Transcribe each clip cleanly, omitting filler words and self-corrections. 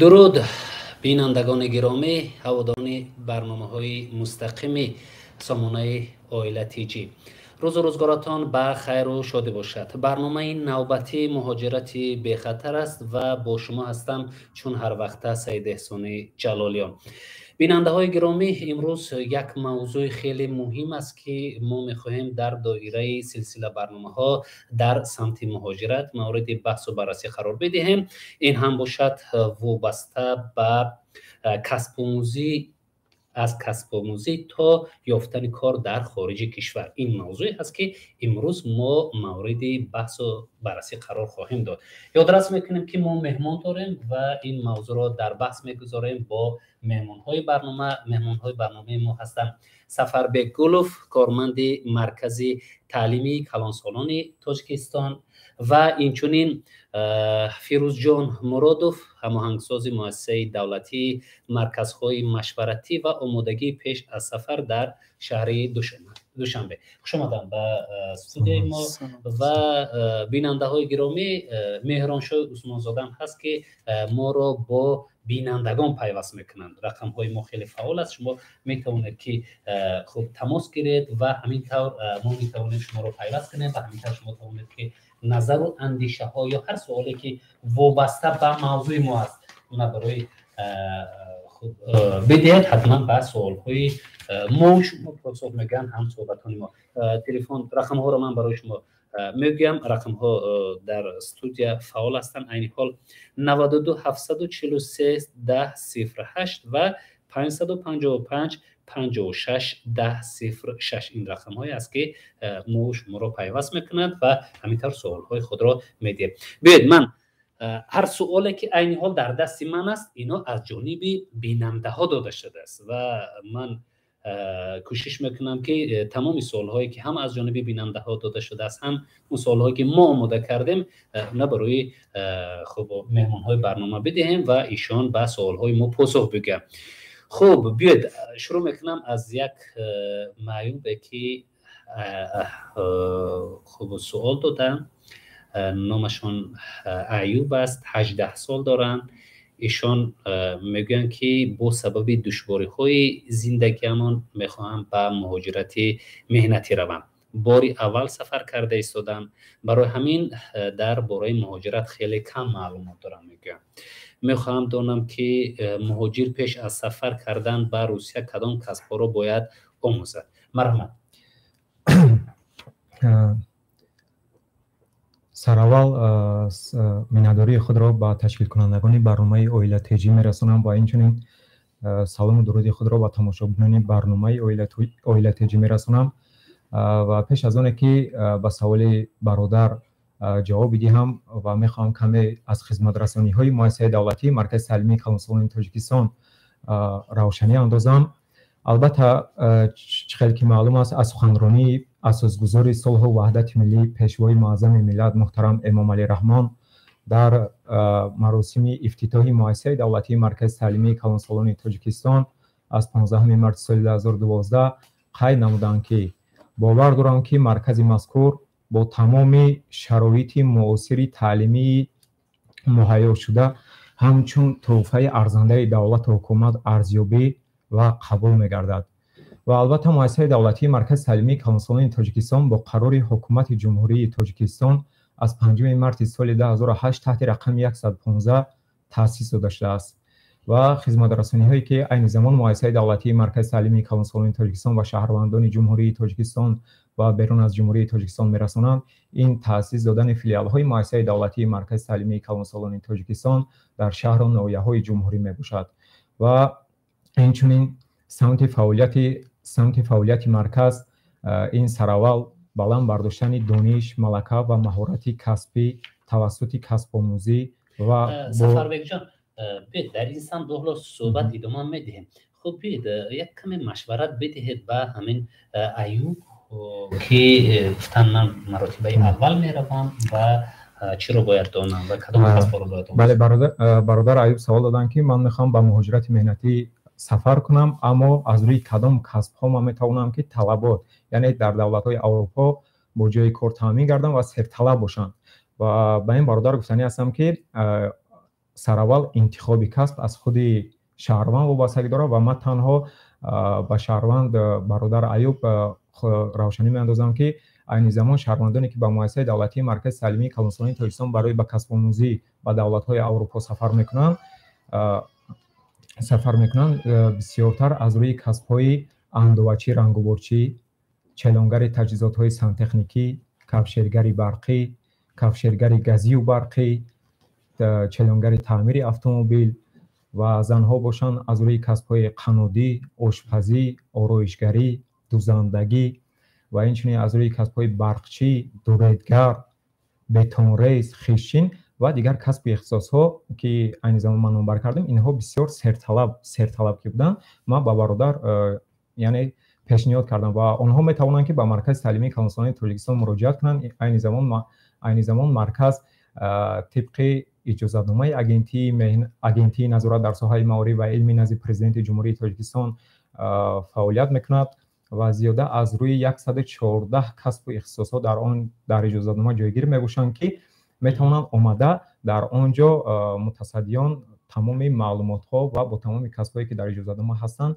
Дуруд, бинандагони гиромӣ, ҳаводорони барномаҳои мустақими сомонаи Оила ТЖ. Рӯзу рӯзгоратон ба хайру шодӣ бошад. Барномаи навбатии муҳоҷирати бехатар аст ва бо шумо ҳастам, чун ҳар вақта, Саид Эҳсони Ҷалолиён. Бинандаҳои гиромӣ, имрӯз як мавзӯи хеле муҳим аст, ки мо мехоҳем дар доираи силсила барномаҳо дар самти муҳоҷират мавриди баҳсу баррасӣ қарор бидиҳем. Ин ҳам бошад вобаста ба касбомӯзӣ, аз касбомӯзӣ то ёфтани кор дар хориҷи кишвар. Ин мавзӯе ҳаст, ки имрӯз мо мавриди баҳсу баррасӣ қарор хоҳем дод. Ёдрас мекунем, ки мо меҳмон дорем ва ин мавзӯъро дар баҳс мегузорем бо меҳмонҳои барнома. Меҳмонҳои барномаи мо ҳастанд Сафарбек Гулов, корманди Маркази таълимии калонсолони Тоҷикистон, ва инчунин Фирӯзҷон Муродов, ҳамоҳангсози муассисаи давлатии марказҳои машваратӣ ва омодагии пеш аз сафар дар шаҳри Душанбе. Хушомадам ба студияи мо. Ва бинандаҳои гиромӣ, Меҳроншоҳ Усмонзодаам ҳаст, ки моро бо бинандагон пайваст мекунанд. Рақамҳои мо хеле фаъол аст, шумо метавонед, ки хуб тамос гиред ва ҳамин тавр мо метавонем шуморо пайваст кунем ва ҳамин тавр шумо тавонед, ки назару андешаҳо ё ҳар суоле, ки вобаста ба мавзӯи мо аст, она барои хуб бидиҳед. Ҳатман ба суолҳои мо шумо посух мегӯянд ҳамсӯҳбатони мо. Телефон рақамҳоро ман барои шумо мегӯям. Рақамҳо дар студия фаъол ҳастанд айни ҳол: 92 743 10 08 ва 555 56 10 06. Ин рақамҳое аст, ки мо шуморо пайваст мекунад ва ҳамин тавр суолҳои худро медиҳем. Биёед, ман ҳар суоле, ки айни ҳол дар дасти ман аст, ино аз ҷониби бинандаҳо дода шудааст ва ман кӯшиш мекунам, ки тамоми суолҳое, ки ҳам аз ҷониби бинандаҳо дода шудааст, ҳам он суолҳое, ки мо омода кардем, на барои хуб меҳмонҳои барнома бидиҳем ва ишон ба суолҳои мо посух бигӯянд. Хуб, биёед, шурӯъ мекунам аз як маъюбе, ки хуб суол доданд. Номашон Аюб аст, 18 сол доранд. Ишон мегӯянд, ки бо сабаби душвориҳои зиндагиамон мехоҳам ба муҳоҷирати меҳнатӣ равам. Бори аввал сафар карда истодам, барои ҳамин дар бораи муҳоҷират хеле кам маълумот дорам. Мегӯям, мехоҳам донам, ки муҳоҷир пеш аз сафар кардан ба Русия кадом касбҳоро бояд омӯзад. Марҳамат. Сараввал миннатдории худро ба ташкилкунандагони барномаи Оила ТЖ мерасонам ва инчунин салому дуруди худро ба тамошобинони барномаи Оила ТЖ мерасонам. Ва пеш аз оне ки ба саволи бародар ҷавоб бидиҳам ва мехоҳам каме аз хизматрасониҳои муассисаи давлатии Маркази таълимии калонсолони Тоҷикистон равшанӣ андозам. Албатта, чӣ хел ки маълум аст, аз суханронии асосгузори сулҳу ваҳдати миллӣ, Пешвои муаззами миллат муҳтарам Эмомалӣ Раҳмон дар маросими ифтитоҳи муассисаи давлатии Маркази таълимии калонсолони Тоҷикистон аз 15 марти соли 2012 қайд намуданд, ки бовар дорам, ки маркази мазкур бо тамоми шароити муосири таълимии муҳайё шуда ҳамчун тӯҳфаи арзандаи давлату ҳукумат арзёбӣ ва қабул мегардад. Ва албатта, муассисаи давлатии Маркази таълимии калонсолони Тоҷикистон бо қарори Ҳукумати Ҷумҳурии Тоҷикистон аз 5 марти соли 2008 таҳти рақами 115 таъсис дода шудааст ва хизматрасониҳое, ки айни замон муассисаи давлатии Маркази таълимии калонсолони Тоҷикистон ба шаҳрвандони Ҷумҳурии Тоҷикистон ва берун аз Ҷумҳурии Тоҷикистон мерасонанд, ин таъсис додани филиалҳои муассисаи давлатии Маркази таълимии калонсолони Тоҷикистон дар шаҳру ноҳияҳои ҷумҳурӣ мебошад. Ва инчунин самти фаъолияти марказ ин сараввал баланд бардоштани дониш, малака ва маҳорати касбӣ тавассути касбомӯзӣ ва Сафарбекҷон, биёед, дар ин самт ҳоло суҳбат идома медиҳем. Хуб, биёед, як каме машварат бидиҳед ба ҳамин Аюб, ки гуфтанд, ман маротибаи аввал меравам ва чиро бояд донам ва кадом касбҳоро бояд. Бале, бародар Аюб савол доданд, ки ман мехоҳам ба муҳоҷирати меҳнатӣ сафар кунам, аммо аз рӯи кадом касбҳо ман метавонам, ки талабот, яъне дар давлатҳои Аврупо бо ҷои кор таъмин гардам ва серталаб бошанд. Ва ба ин бародар гуфтанӣ ҳастам, ки Сараввал интихоби касб аз худи шаҳрванд вобастагӣ дорад ва ман танҳо ба шаҳрванд бародар Аюб равшанӣ меандозам, ки айни замон шаҳрвандоне, ки ба муассисаи давлатии Маркази таълимии калонсолони Тоҷикистон барои ба касбомӯзӣ ба давлатҳои Аврупо сафар мекунанд, бисёртар аз рӯи касбҳои андовачӣ, рангуборчӣ, челонгари таҷҳизотҳои сантехникӣ, кафшергари барқӣ, кафшергари газию барқӣ, челонгари таъмири автомобил ва занҳо бошанд, аз рӯи касбҳои қаннодӣ, ошпазӣ, ороишгарӣ, дузандагӣ ва инчунин аз рӯи касбҳои барқчӣ, дуредгар, бетонрез, хишчин ва дигар касбу ихтисосҳо, ки айни замон ман номбар кардем, инҳо бисёр серталаб ки буданд, ман ба бародар яъне пешниҳод кардам ва онҳо метавонанд, ки ба Маркази таълимии калонсолони Тоҷикистон муроҷиат кунанд. Айни замон марказ тибқи иҷозатномаи Агентии назорат дар соҳаи маориф ва илми назди Президенти Ҷумҳурии Тоҷикистон фаъолият мекунад ва зиёда аз рӯи 114 касбу ихтисосҳо дар он дар иҷозатнома ҷойгир мебошанд, ки метавонанд омада дар он ҷо мутасаддиён тамоми маълумотҳо ва бо тамоми касбҳое, ки дар иҷозатнома ҳастанд,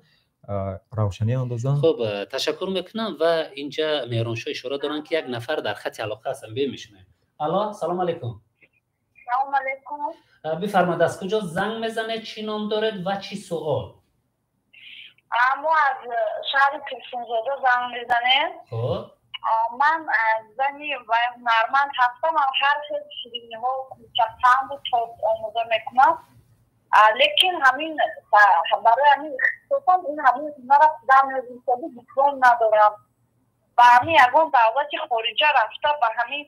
равшанӣ андозанд. Хуб, ташаккур мекунам ва инҷа Меҳроншоҳ ишора доранд, ки як нафар дар хати алоқа ҳастанд. Биё, мешунавем. Алло, салом алейкум. Салом алейкум. Бифармоед, аз куҷо занг мезанед, чӣ ном доред ва чӣ суол? Мо аз шаҳри Турсунзода занг мезанем. Ман зани ҳунарманд ҳастам, ҳар хел шириниҳо, кулчапанду торт омода мекунам, лекин ҳамин барои ҳамин ихтисосам, ин ҳамин ҳунара худам ёдистаду диплом надорам. Ба ҳамин ягон давлати хориҷа рафта, ба ҳамин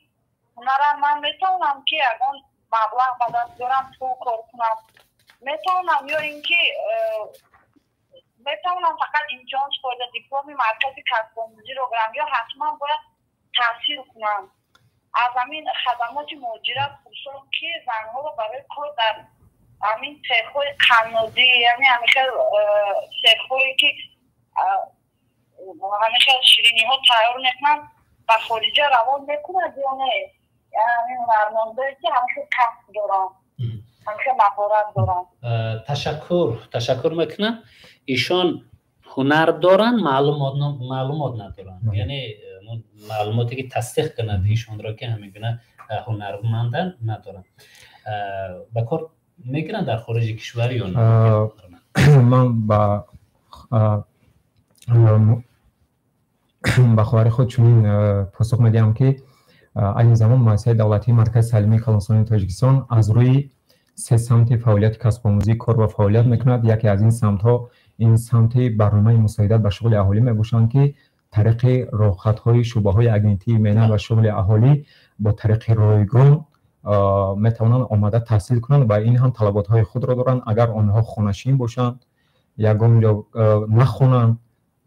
ҳунарам ман метавонам, ки ягон маблағ ба даст биёрам, пул кор кунам метавонам ё ин ки метавонам фақат имтиҳон супорида, дипломи маркази касбомӯзиро гирам ё ҳатман бояд таҳсил кунам? Аз ҳамин хадамоти муҳоҷират пурсом, ки занҳоро барои кор дар ҳамин цехҳои қаннодӣ, яъне ҳамин хел цехҳое, ки ҳамин хел шириниҳо тайёр мекунанд, ба хориҷа равон мекунад ё не? Ҳамин ҳунармандое, ки ҳамин хел касб доранд, ҳамин хел маҳорат доранд. Ташаккур мекунам. Ишон ҳунар доранд, маълумот надоранд, яъне маълумоте, ки тасдиқ кунад ишонро, ки ҳамин гуна ҳунарманданд, надоранд. Ба кор мегиранд дар хориҷи кишвар ё на? Ман ба хоҳари худ чунин посух медиҳам, ки айни замон муассисаи давлатии Маркази таълимии калонсолони Тоҷикистон аз рӯи се самти фаъолияти касбомӯзӣ кор ва фаъолият мекунад. Яке аз ин самтҳо ин самти барномаи мусоидат ба шуғли аҳолӣ мебошанд, ки тариқи роҳхатҳои шӯъбаҳои Агентии меҳнат ва шуғли аҳолӣ бо тариқи ройгон метавонанд омада таҳсил кунанд ва ин ҳам талаботҳои худро доранд. Агар онҳо хонашин бошанд, ягон ҷо нахонанд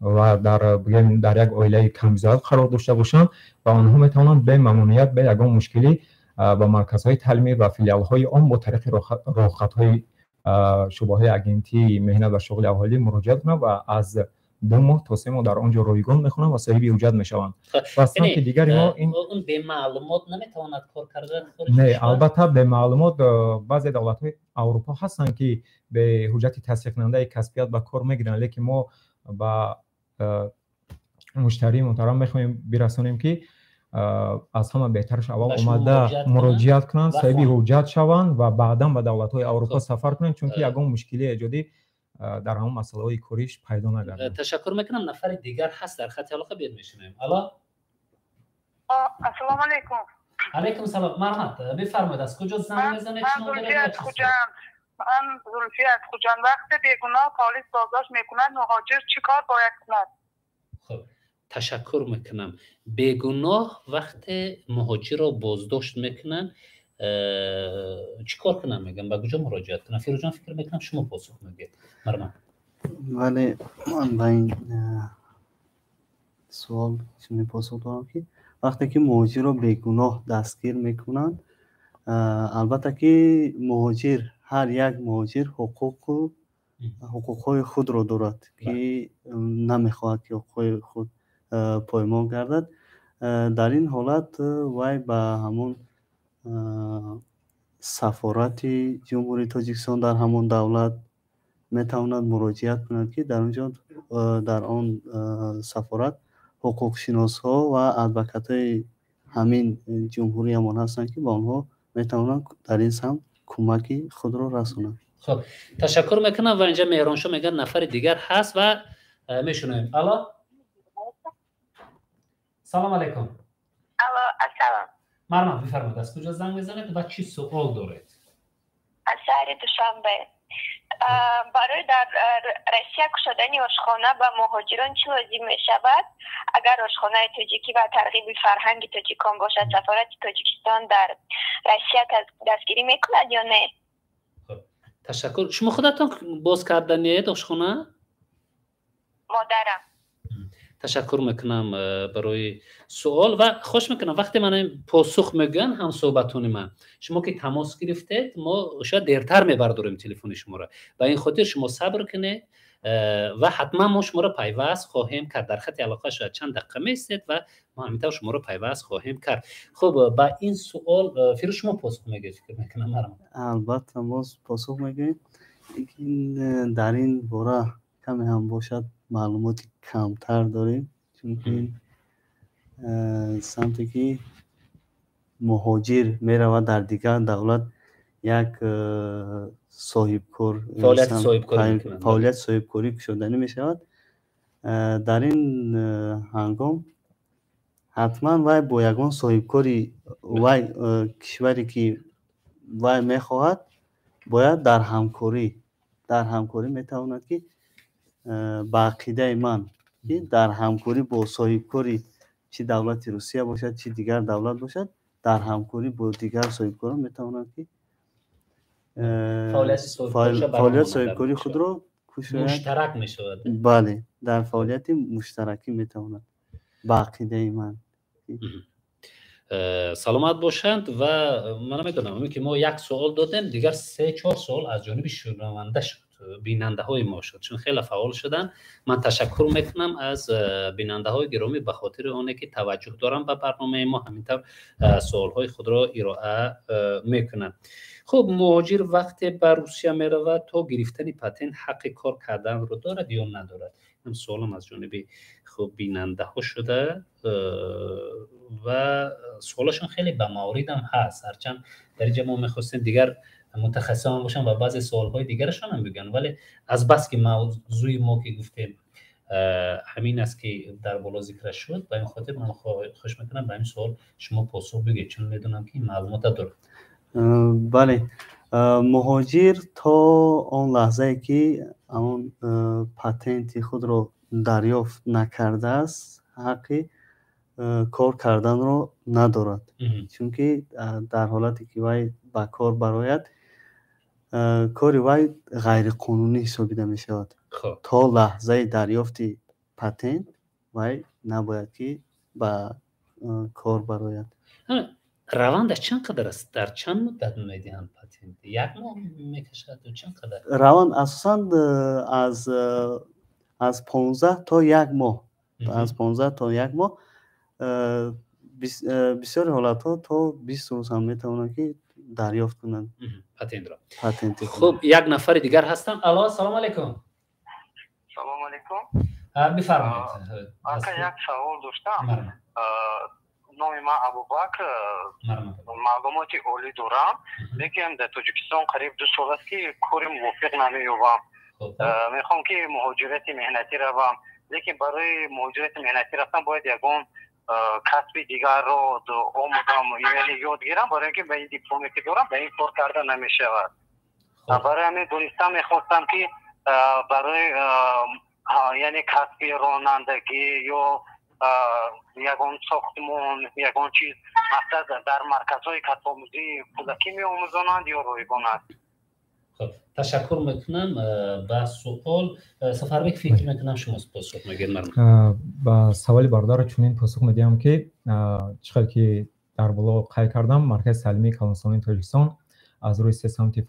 ва дар бигем дар як оилаи камбизоат қарор дошта бошанд ва онҳо метавонанд бемамнуният, бе ягон мушкилӣ ба марказҳои таълимӣ ва филиалҳои он бо тариқи роҳхатҳои шӯъбаҳои Агентии меҳнат ва шуғли аҳолӣ муроҷиат кунанд ва аз 2 моҳ то 3 моҳ дар он ҷо ройгон мехонанд ва соҳиби ҳуҷҷат мешаванд. Ва самти дигари мо ин Он бемаълумот наметавонад кор карда? Не, албатта, бемаълумот баъзе давлатҳои Аврупо ҳастанд, ки бе ҳуҷҷати тасдиқкунандаи касбият ба кор мегиранд, лекин мо ба муштарии муҳтарам мехоҳем бирасонем, ки аз ҳама беҳтараш аввал омада муроҷиат кунанд, соҳиби ҳуҷҷат шаванд ва баъдан ба давлатҳои Аврупо сафар кунанд, чунки ягон мушкилии эҷодӣ дар ҳамон масъалаҳои кориш пайдо нагардад. Ташаккур мекунам. Нафари дигар ҳаст дар хати алоқа, биёд, мешунавем. Алло. Ассалому алайкум. Алайкум салом, марҳамат, бифармоед, аз куҷо занг мезанед? Ман Зулфия аз Хуҷанд. Вақте бегуноҳ полис боздошт мекунад, муҳоҷир чӣ кор бояд кунад? Хуб, ташаккур мекунам. Бегуноҳ вақте муҳоҷирро боздошт мекунанд, чӣ кор кунам, мегӯям, ба куҷо муроҷиат кунам? Фирӯзҷон, фикр мекунам, шумо посух мегӯед, марҳамат. Вале ман ба ин суол чунин посух дорам, ки вақте ки муҳоҷирро бегуноҳ дастгир мекунанд, албатта ки муҳоҷир, ҳар як муҳоҷир ҳуқуқҳои худро дорад, ки намехоҳад, ки ҳуқуқҳои худ поймол гардад. Дар ин ҳолат вай ба ҳамон Сафорати Ҷумҳурии Тоҷикистон дар ҳамон давлат метавонад муроҷиат кунад, ки дар он ҷо, дар он сафорат ҳуқуқшиносҳо ва адвокатҳои ҳамин ҷумҳуриямон ҳастанд, ки ба онҳо метавонанд дар ин самт кӯмаки худро расонанд. Хуб, ташаккур мекунам. Ва инҷа Меҳроншо мегӯяд, нафари дигар ҳаст ва мешунавем. Алло, салом алайкум. Алло, ассалом. Марҳамат, бифармоед, аз куҷо занг мезанед ва чӣ суол доред? Аз шаҳри Душанбе. Барои дар Россия кушодани ошхона ба муҳоҷирон чӣ лозим мешавад? Агар ошхонаи тоҷикӣ ва тарғиби фарҳанги тоҷикон бошад, сафорати Тоҷикистон дар Россия дастгирӣ мекунад ё не? Ташаккур. Шумо худатон боз карданиед ошхона? Модарам. Ташаккур мекунам барои суол ва хош мекунам, вақте ман посух мегӯянд ҳамсӯҳбатони ман, шумо ки тамос гирифтед, мо шояд дертар мебардорем телефони шуморо. Ба ин хотир шумо сабр кунед ва ҳатман мо шуморо пайваст хоҳем кард. Дар хати алоқа шояд чанд дақиқа меистед ва мо ҳамин тавр шуморо пайваст хоҳем кард. Хуб, ба ин суол, Фирӯз, шумо посух мегӯед, фикр мекунам. Марҳамат. Албатта, боз посух мегӯем, лекин дар ин бора каме ҳам бошад маълумоти камтар дорем, чунки самте ки муҳоҷир меравад дар дигар давлат, як соҳибкор фаъолияти соҳибкорӣ кушоданӣ мешавад, дар ин ҳангом ҳатман вай бо ягон соҳибкори вай кишваре ки вай мехоҳад, бояд дар ҳамкорӣ метавонад, ки ба ақидаи ман, ки дар ҳамкорӣ бо соҳибкори, чӣ давлати Русия бошад, чӣ дигар давлат бошад, дар ҳамкорӣ бо дигар соҳибкорон метавонад, ки фаъолияти соҳибкории худро муштарак мешавад. Бале, дар фаъолияти муштаракӣ метавонад, ба ақидаи ман. Саломат бошанд. Ва ман намедонам, ки мо як суол додем, дигар се чор суол аз ҷониби шунаванда шуд, бинандаҳои мо шуд, чун хеле фаъол шуданд. Ман ташаккур мекунам аз бинандаҳои гиромӣ ба хотири оне ки таваҷҷӯҳ дорам ба барномаи мо, ҳамин тавр суолҳои худро ироа мекунанд. Хуб, муҳоҷир вақте ба Русия меравад, то гирифтани патент ҳаққи кор карданро дорад ё надорад? Ин суолам аз ҷониби, хуб, бинандаҳо шуда ва суолашон хеле ба мавридам ҳаст. Ҳарчанд дар инҷа мо мехостем дигар мутахассисон бошанд ва баъзе суолҳои дигарашон ҳам бигӯянд, вале азбаски мавзӯи мо, ки гуфтем, ҳамин аст, ки дар боло зикраш шуд, ба ин хотир ман хоҳиш мекунам, ба ин суол шумо посух бигӯед, чун медонам, ки ин маълумота дорад. Бале, муҳоҷир то он лаҳзае ки ҳамон патенти худро дарёфт накардааст, ҳаққи кор карданро надорад, чунки дар ҳолате ки вай ба кор барояд, кори вай ғайриқонунӣ ҳисобида мешавад. То лаҳзаи дарёфти патент вай набояд ки ба кор барояд. Равандаш чанд қадар аст? Дар чанд муддат медиҳанд патент? Як моҳ мекашад ё чанд қадар? Раванд асосан аз 15 то як моҳ, аз 15 то як моҳ, бисёри ҳолатҳо то 20 рӯз ҳам метавонанд, ки дарёфт кунанд. Патентро. Патенти. Хуб, як нафари дигар ҳастанд. Алло, ассалому алайкум. Салому алайкум. Бифармоед. Ака, як савол доштам. Номи ман Абубакр, маълумоти олӣ дорам, лекин дар Тоҷикистон қариб 2 сол аст, ки кори мувофиқ намеёбам. Мехоҳам, ки муҳоҷирати меҳнатӣ равам, лекин барои муҳоҷирати меҳнатӣ рафтан бояд ягон касби дигарро омӯзам, яъне ёд гирам, барои ин ки ба ин дипломе ки дорам, ба ин кор карда намешавад. Барои ҳамин донистан мехостам, ки барои, яъне, касби ронандагӣ ё ягон сохтмон, ягон чиз, мақсад, дар марказҳои касбомӯзӣ пулакӣ меомӯзонанд ё ройгон аст? Хуб, ташаккур мекунам ба суол. Сафарбек, фикр мекунам, шумо посух мегӯед. Ба саволи бародаро чунин посух медиҳам, ки чӣ хел ки дар боло қайд кардам, Маркази таълимии калонсолони Тоҷикистон аз рӯи се самти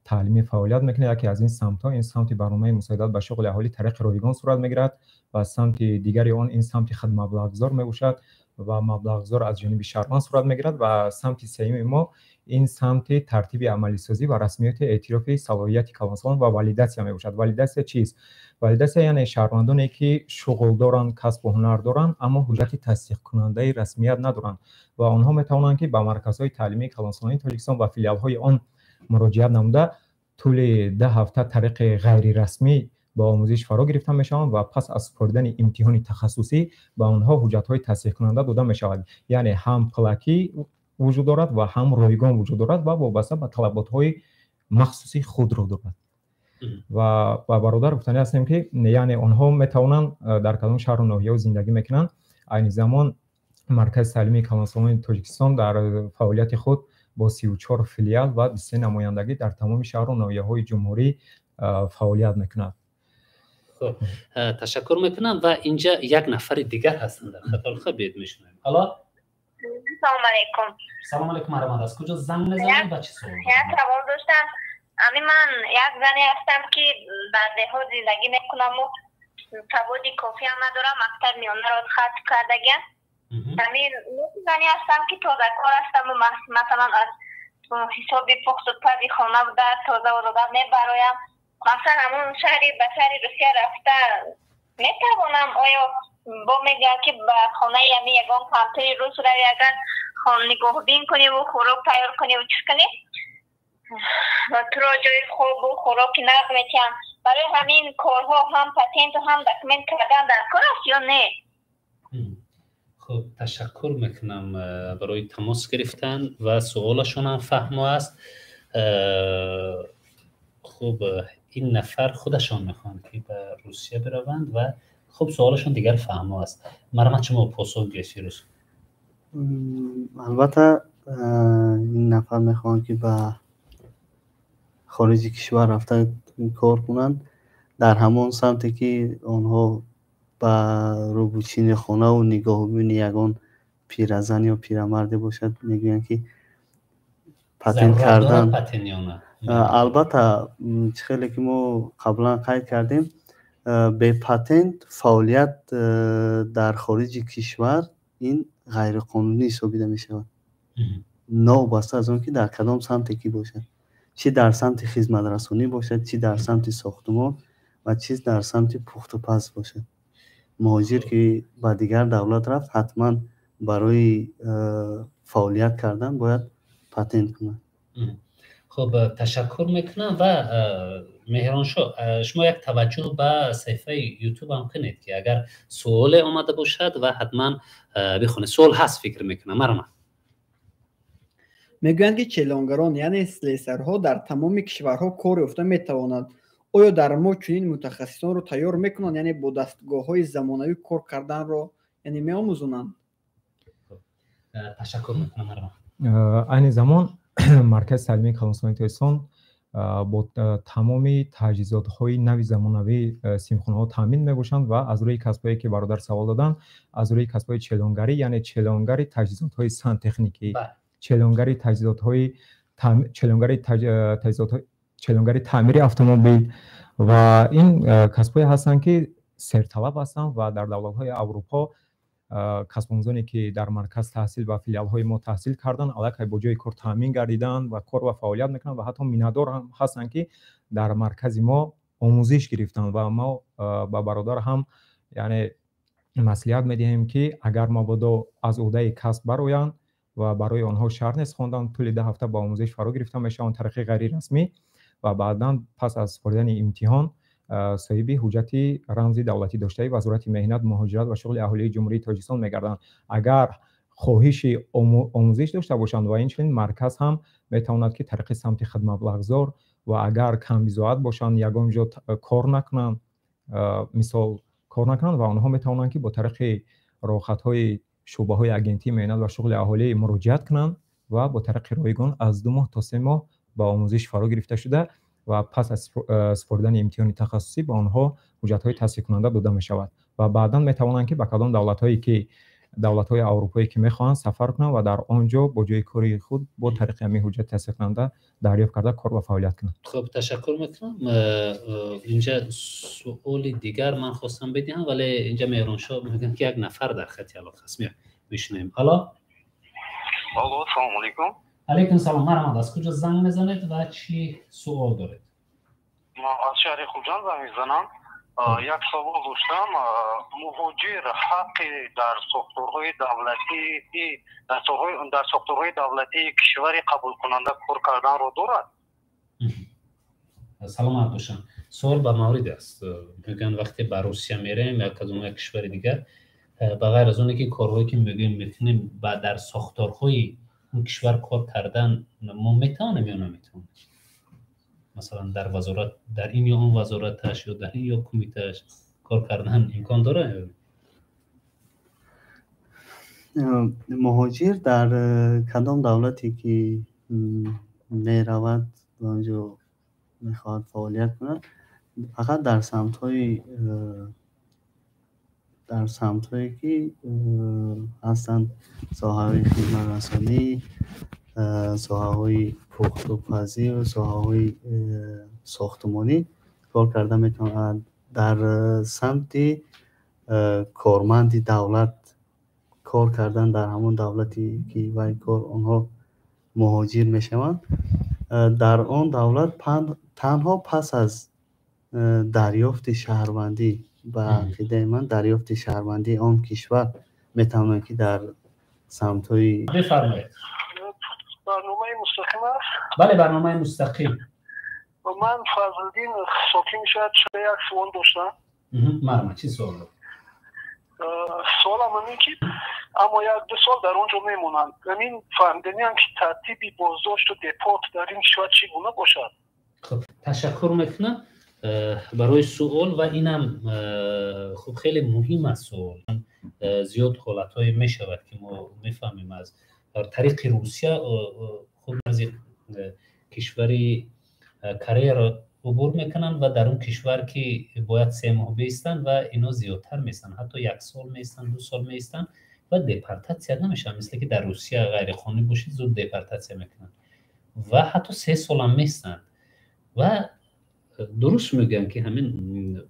таълимӣ фаъолият мекунад. Яке аз ин самтҳо ин самти барномаи мусоидат ба шуғли аҳолӣ тариқи ройгон сурат мегирад ва самти дигари он ин самти худмаблағгузор мебошад ва маблағгузор аз ҷониби шаҳрванд сурат мегирад ва самти сеюми мо Ин самти тартиби амалисозӣ ва расмиёти эътирофи салоҳияти калонсолон ва валидатсия мебошад. Валидатсия чист? Валидатсия яъне шаҳрвандоне, ки шуғл доранд, касбу ҳунар доранд, аммо ҳуҷҷати тасдиқкунандаи расмият надоранд ва онҳо метавонанд, ки ба марказҳои таълимии калонсолонии Тоҷикистон ва филиалҳои он муроҷиат намуда, тӯли 10 ҳафта тариқи ғайрирасмӣ ба омӯзиш фаро гирифта мешаванд ва пас аз супоридани имтиҳони тахассусӣ ба онҳо ҳуҷҷатҳои тасдиқкунанда дода мешавад. Яъне ҳам пулакӣ вуҷуд дорад ва ҳам ройгон вуҷуд дорад ва вобаста ба талаботҳои махсуси худро дорад. Ва ба бародар гуфтанӣ ҳастем, ки яъне онҳо метавонанд дар кадом шаҳру ноҳияҳо зиндагӣ мекунанд. Айни замон Маркази таълимии калонсолони Тоҷикистон дар фаъолияти худ бо 34 филиал ва 23 намояндагӣ дар тамоми шаҳру ноҳияҳои ҷумҳурӣ фаъолият мекунад. Хуб, ташаккур мекунам ва инҷа як нафари дигар ҳастанд дар хат. Хуб, биёед, мешунавем. Алло. Салому алейкум. Салому алейкум, марҳамат, аз куҷо занг мезанед ва чӣ суол? Як савол доштам. Ами ман як зане ҳастам, ки дар деҳот зиндагӣ мекунаму саводи кофиам надорам, мактаб миёнаро хатм кардагиам. Ҳамин зане ҳастам, ки тозакор ҳастаму масалан, аз ҳисоби пухту пази хона буда, тоза озода мебароям. Масалан, ҳамун шаҳри ба шаҳри Русия рафта метавонам? Оё бо мегӯянд, ки ба хонаи ами ягон кампири рус рави, агар нигоҳбин куниву хӯрок тайёр куниву чиз кунӣ, ва туро ҷои хобу хӯроки нағз метиҳанд. Барои ҳамин корҳо ҳам патенту ҳам документ кардан дар кор аст ё не? Хуб, ташаккур мекунам барои тамос гирифтан ва суолашонам фаҳмо аст. Хуб, ин нафар худашон мехоҳанд, ки ба Русия бираванд ва хуб, суолашон дигар фаҳмо аст. Марҳамат, шумо посух гӯед, Фирӯз. Албатта, ин нафар мехоҳанд, ки ба хориҷи кишвар рафта кор кунанд дар ҳамон самте, ки онҳо ба рӯбучини хонаву нигоҳубини ягон пиразан ё пирамарде бошад, мегӯянд, ки патент кардан. Албатта, чӣ хеле ки мо қаблан қайд кардем, бепатент фаъолият дар хориҷи кишвар ин ғайриқонунӣ ҳисобида мешавад, новобаста аз он ки дар кадом самте ки бошад, чӣ дар самти хизматрасонӣ бошад, чӣ дар самти сохтумон ва чӣ дар самти пухтупаз бошад. Муҳоҷир, ки ба дигар давлат рафт, ҳатман барои фаъолият кардан бояд патент кунад. Хуб, ташаккур мекунам ва Меҳроншоҳ, шумо як таваҷҷӯҳ ба саҳифаи Ютуб ҳам кунед, ки агар суоле омада бошад ва ҳатман бихонед. Суол ҳаст, фикр мекунам. Марҳамат. Мегӯянд, ки челонгарон, яъне слесарҳо, дар тамоми кишварҳо кор ёфта метавонанд. Оё дар мо чунин мутахассисонро тайёр мекунанд, яъне бо дастгоҳҳои замонавӣ кор карданро, яъне меомӯзонанд? Ташаккур мекунам, марҳамат. Айни замон Маркази таълимии калонсолони Тоҷикистон бо тамоми таҷҳизотҳои нави замонавӣ синфхонаҳо таъмин мебошанд ва аз рӯи касбҳое, ки бародар савол доданд, аз рӯи касбҳои челонгарӣ, яъне челонгари таҷҳизотҳои сантехникӣ, челонгари таҷҳизотҳои, челонгари таҷҳизотҳои, челонгари таъмири автомобил ва ин касбҳое ҳастанд, ки серталаб ҳастанд ва дар давлатҳои Аврупо касбомӯзоне, ки дар марказ таҳсил ва филиалҳои мо таҳсил карданд, аллакай бо ҷои кор таъмин гардидаанд ва кор ва фаъолият мекунанд ва ҳатто миннатдор ҳам ҳастанд, ки дар маркази мо омӯзиш гирифтанд. Ва мо ба бародар ҳам яъне маслиҳат медиҳем, ки агар мабодо аз ӯҳдаи касб бароянд ва барои онҳо шарт нест хондан, тӯли 10 ҳафта ба омӯзиш фаро гирифта мешаванд тариқи ғайрирасмӣ ва баъдан пас аз супоридани имтиҳон соҳиби ҳуҷҷати рамзи давлатӣ доштаи Вазорати меҳнат, муҳоҷират ва шуғли аҳолии Ҷумҳурии Тоҷикистон мегарданд. Агар хоҳиши омӯзиш дошта бошанд ва инчунин марказ ҳам метавонад, ки тариқи самти худмаблағгузор ва агар камбизоат бошанд, ягон ҷо кор накунанд, мисол, кор накунанд ва онҳо метавонанд, ки бо тариқи роҳхатҳои шӯъбаҳои Агентии меҳнат ва шуғли аҳолӣ муроҷиат кунанд ва бо тариқи ройгон аз 2 моҳ то 3 моҳ ба омӯзиш фаро гирифта шуда ва пас аз супоридани имтиҳони тахассусӣ ба онҳо ҳуҷҷатҳои тасдиқкунанда дода мешавад ва баъдан метавонанд, ки ба кадом давлатҳое, ки давлатҳои аврупоӣ ки мехоҳанд, сафар кунанд ва дар он ҷо бо ҷои кори худ бо тариқи ҳамин ҳуҷҷати тасдиқкунанда дарёфт карда, кор ва фаъолият кунанд. Хуб, ташаккур мекунам. Инҷа суоли дигар ман хостам бидиҳам, вале инҷа Меҳроншоҳ мегӯянд, ки як нафар дар хати алоқа аст. Мешунавем. Алло. Алло, салому алейкум. Алейкум салом, марҳамат, аз куҷо занг мезанед ва чӣ суол доред? Аз шаҳри Хуҷанд занг мезанам. Як савол доштам. Муҳоҷир ҳаққи дар сохторҳои давлатӣ дар сохторҳои давлатии кишвари қабулкунанда кор карданро дорад? Саломат бошанд. Суол ба маврид аст. Мегӯянд, вақте ба Русия мерем ё кадом як кишвари дигар, ба ғайр аз оне ки корҳое ки мегӯем мекунем, ба дар сохторҳои он кишвар кор кардан мо метавонем ё наметавонем? Масалан, дар вазорат, дар ин ё он вазораташ ё дар ин ё кумитааш кор кардан имкон дорад? Муҳоҷир дар кадом давлате ки меравад, онҷо мехоҳад фаъолият кунад, фақат дар самтҳое ки ҳастанд, соҳаҳои хизматрасонӣ, соҳаҳои пухтупазӣ, соҳаҳои сохтмонӣ кор карда метавонад. Дар самти корманди давлат кор кардан дар ҳамон давлате ки вай кор онҳо муҳоҷир мешаванд, дар он давлат танҳо пас аз дарёфти шаҳрвандӣ, ба ақидаи ман, дарёфти шаҳрвандии он кишвар метавонанд ки дар самтҳои Бифармоед. Барномаи мустақим аст? Бале, барномаи мустақим. Ман Фазлиддин, сокини шаҳр, як суол доштам. Марҳамат, чӣ суол? Суолам ҳамин ки аммо як ду сол дар он ҷо мемонанд, ҳамин фаҳмиданиам ки тартиби боздошту депорт дар ин кишвар чӣ гуна бошад? Хуб, ташаккур мекунам барои суол ва инам хуб, хеле муҳим аст суол. Зиёд ҳолатҳое мешавад ки мо мефаҳмем, аз тариқи Русия хуб баъзе кишвари Кореяро убур мекунанд ва дар он кишвар ки бояд 3 моҳ беистанд ва ино зиёдтар меистанд, ҳатто як сол меистанд, 2 сол меистанд ва депортатсия намешаванд, мисле ки дар Русия ғайриқонунӣ бошед, зуд депортатсия мекунанд ва ҳатто 3 солам меистанд. Ва дуруст мегӯям ки ҳамин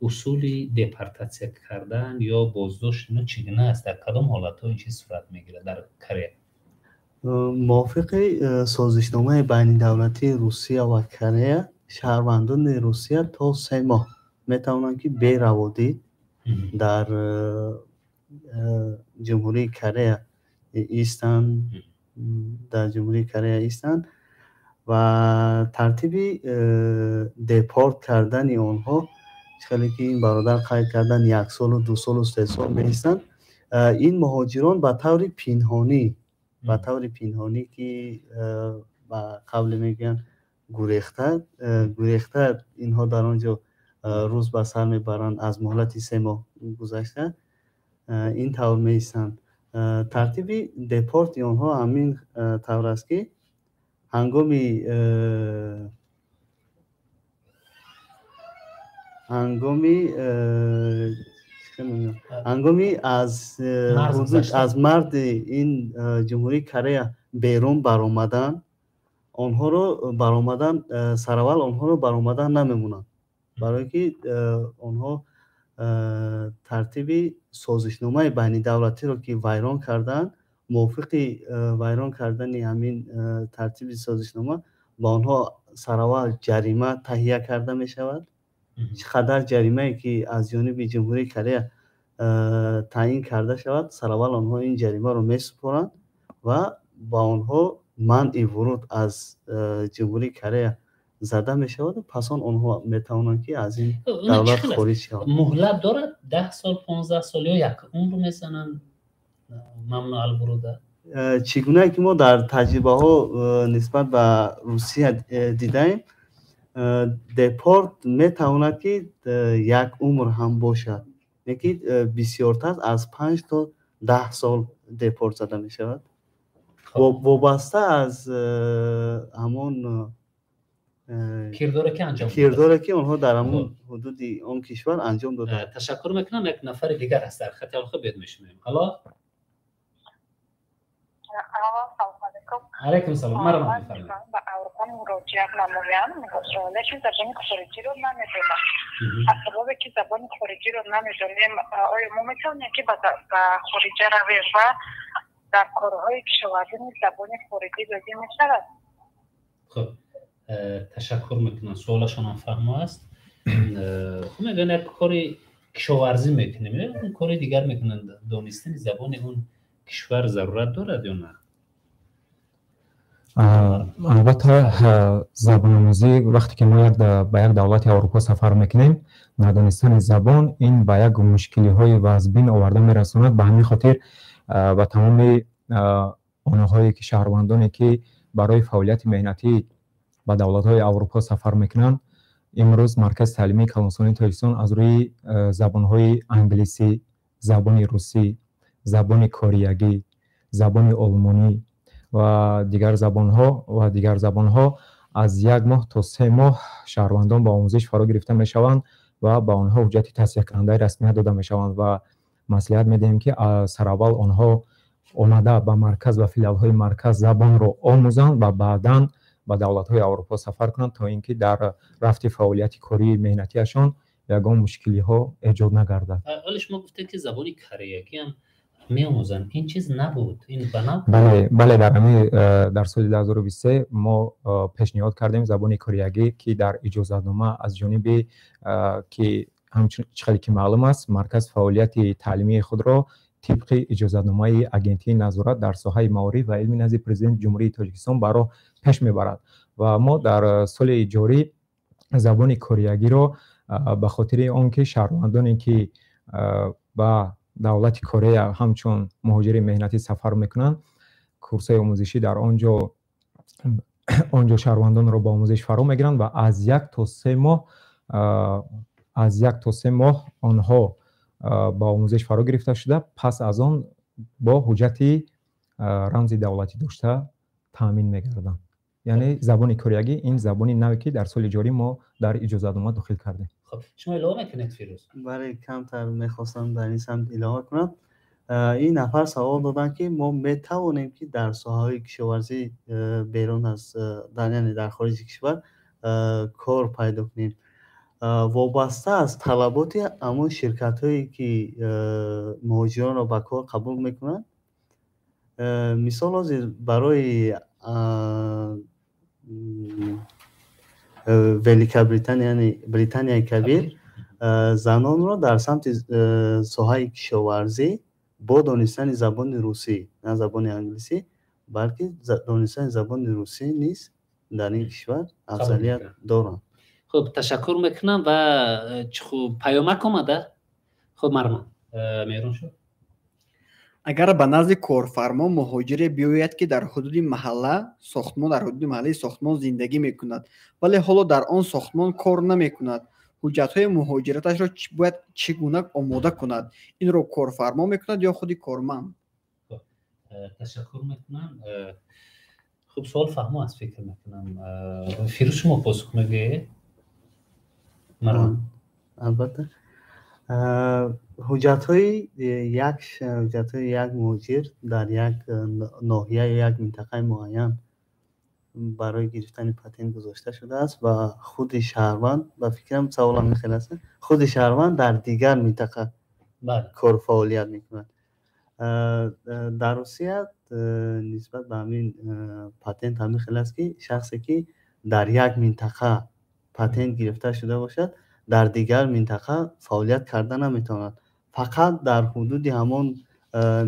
усули депортатсия кардан ё боздошт ино чӣ гуна аст, дар кадом ҳолатҳо ин чиз сурат мегирад дар Корея? Мувофиқи созишномаи байнидавлатии Русия ва Корея, шаҳрвандони Русия то 3 моҳ метавонанд ки бераводид дар Ҷумҳурии Корея истанд, дар Ҷумҳурии Корея истанд ва тартиби депорт кардани онҳо, хеле ки ин бародар қайд карданд, як солу, 2 солу, 3 сол меистанд. Ин муҳоҷирон ба таври пинҳонӣ ки ба қавле мегӯянд, гурехта гурехта инҳо дар он ҷо рӯз ба сар мебаранд. Аз муҳлати 3 моҳ гузашта ин тавр меистанд. Тартиби депорти онҳо ҳамин тавр аст ки ҳангоми аз марзи ин Ҷумҳурии Корея берун баромадан, онҳоро баромадан, сараввал онҳоро баромадан намемонанд, барое ки онҳо тартиби созишномаи байнидавлатиро ки вайрон кардаанд, мувофиқи вайрон кардани ҳамин тартиби созишнома ба онҳо сараввал ҷарима таҳия карда мешавад. Чӣ қадар ҷаримае ки аз ҷониби Ҷумҳурии Корея таъин карда шавад, сараввал онҳо ин ҷаримаро месупоранд ва ба онҳо манъи вуруд аз Ҷумҳурии Корея зада мешаваду пас он онҳо метавонанд ки аз ин давлат хориҷ шаванд. Муҳлат дорад, 10 сол, 15 сол ё як умр мезананд мамнӯъалвуруда? Чӣ гунае ки мо дар таҷрибаҳо нисбат ба Русия дидаем, депорт метавонад ки як умр ҳам бошад, лекин бисёртар аз 5 то 10 сол депорт зада мешавад, вобаста аз ҳамон кирдоре ки анҷом кирдоре ки онҳо дар ҳамон ҳудуди он кишвар анҷом доданд. Ташаккур мекунам. Як нафари дигар аст дар хати алоқа, биёд мешунавем. Алло. Алайкум салом, марҳамат. Ба Аврупо муроҷиат намоям, лекин забони хориҷиро намедонам. Аз сабабе ки забони хориҷиро намедонем, оё мо метавонем ки ба хориҷа равем ва Дар корҳои кишоварзӣ низ забони хориҷӣ лозим мешавад? Хуб, ташаккур мекунам, суолашонам фаҳмо аст. Хуб, мегӯянд, як кори кишоварзӣ мекунем, кори дигар мекунанд, донистани забони он кишвар зарурат дорад ё на? Албатта, забономӯзӣ, вақте ки мо ба як давлати Аврупо сафар мекунем, надонистани забон ин ба як мушкилиҳои вазбин оварда мерасонад. Ба ҳамин хотир ба тамоми онҳое ки, шаҳрвандоне ки барои фаъолияти меҳнатӣ ба давлатҳои Аврупо сафар мекунанд, имрӯз Маркази таълимии калонсолони Тоҷикистон аз рӯи забонҳои англисӣ, забони русӣ, забони кореягӣ, забони олмонӣ ва дигар забонҳо аз 1 моҳ то 3 моҳ шаҳрвандон ба омӯзиш фаро гирифта мешаванд ва ба онҳо ҳуҷҷати тасдиқкунандаи расмият дода мешаванд. Ва маслиҳат медиҳем, ки сараввал онҳо омада ба марказ ва филиалҳои марказ забонро омӯзанд ва баъдан ба давлатҳои Аврупо сафар кунанд, то ин ки дар рафти фаъолияти кории меҳнатиашон ягон мушкилиҳо эҷод нагардад. Ҳоле шумо гуфтед, ки забони кореягиам меомӯзанд, ин чиз набуд, ин ба нав? Бале, дар ҳамин дар соли 2023 мо пешниҳод кардем забони кореягӣ, ки дар иҷозатнома аз ҷониби ки ҳамчун чӣ хеле ки маълум аст, марказ фаъолияти таълимии худро тибқи иҷозатномаи Агентии назорат дар соҳаи маориф ва илми назди Президенти Ҷумҳурии Тоҷикистон ба роҳ пеш мебарад. Ва мо дар соли ҷорӣ забони кореягиро ба хотири он ки шаҳрвандоне ки ба давлати Корея ҳамчун муҳоҷири меҳнатӣ сафар мекунанд, курсҳои омӯзишӣ дар он ҷо шаҳрвандонро ба омӯзиш фаро мегиранд ва аз 1 то 3 моҳ онҳо ба омӯзиш фаро гирифта шуда, пас аз он бо ҳуҷҷати рамзи давлатӣ дошта таъмин мегарданд. Яъне забони кореягӣ ин забони наве, ки дар соли ҷорӣ мо дар иҷозатнома дохил кардем. Хуб, шумо илова мекунед, Фирӯз? Бале, камтар мехостам дар ин самт илова кунам. Ин нафар савол доданд, ки мо метавонем, ки дар соҳаҳои кишоварзӣ берун аз, яъне дар хориҷи кишвар кор пайдо кунем. Вобаста аз талаботи ҳамон ширкатҳое, ки муҳоҷиронро ба кор қабул мекунанд. Мисол, ҳозир барои Великобритания, яъне Британияи Кабир, занонро дар самти соҳаи кишоварзӣ бо донистани забони русӣ, на забони англисӣ, балки донистани забони русӣ низ дар ин кишвар афзалият доранд. Хуб, ташаккур мекунам. Ва чӣ хуб, паёмак омада. Хуб, марҳамат, Меҳрон шуд. Агар ба назди корфармо муҳоҷире биёяд, ки дар ҳудуди маҳалла сохтмон дар ҳудуди маҳаллаи сохтмон зиндагӣ мекунад, вале ҳоло дар он сохтмон кор намекунад, ҳуҷҷатҳои муҳоҷираташро бояд чӣ гуна омода кунад? Инро корфармо мекунад ё худи корманд? Ташаккур мекунам. Хуб, суол фаҳмо аст, фикр мекунам. Фирӯз, шумо посух мегӯед? Албатта, ҳуҷҷатҳои як ҳуҷҷатҳои як муҳоҷир дар як ноҳия ё як минтақаи муайян барои гирифтани патент гузошта шудааст ва худи шаҳрванд, ба фикрам, саволам хел аст, худи шаҳрванд дар дигар минтақа кор фаъолият мекунад. Дар Русия нисбат ба ҳамин патент ҳамин хел аст, ки шахсе ки дар як минтақа патент гирифта шуда бошад, дар дигар минтақа фаъолият карда наметавонад. Фақат дар ҳудуди ҳамон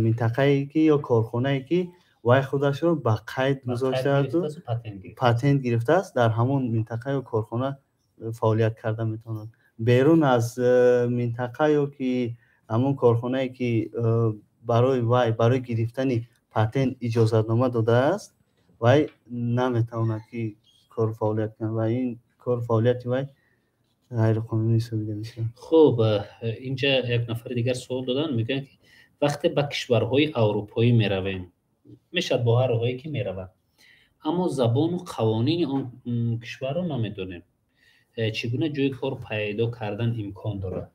минтақае ки ё корхонае ки вай худашро ба қайд гузоштааду патент гирифтааст, дар ҳамон минтақа ё корхона фаъолият карда метавонад. Берун аз минтақа ё ки ҳамон корхонае ки барои вай барои гирифтани патент иҷозатнома додааст, вай наметавонад, ки кор фаъолият кунад ва ин кор фаъолияти вай ғайриқонунӣ ҳисобида мешавад. Хуб, инҷа як нафари дигар суол доданд, мегӯянд, ки вақте ба кишварҳои аврупоӣ меравем, мешавад бо ҳар роҳое ки мераванд, аммо забону қавонини он кишварро намедонем, чӣ гуна ҷои кор пайдо кардан имкон дорад?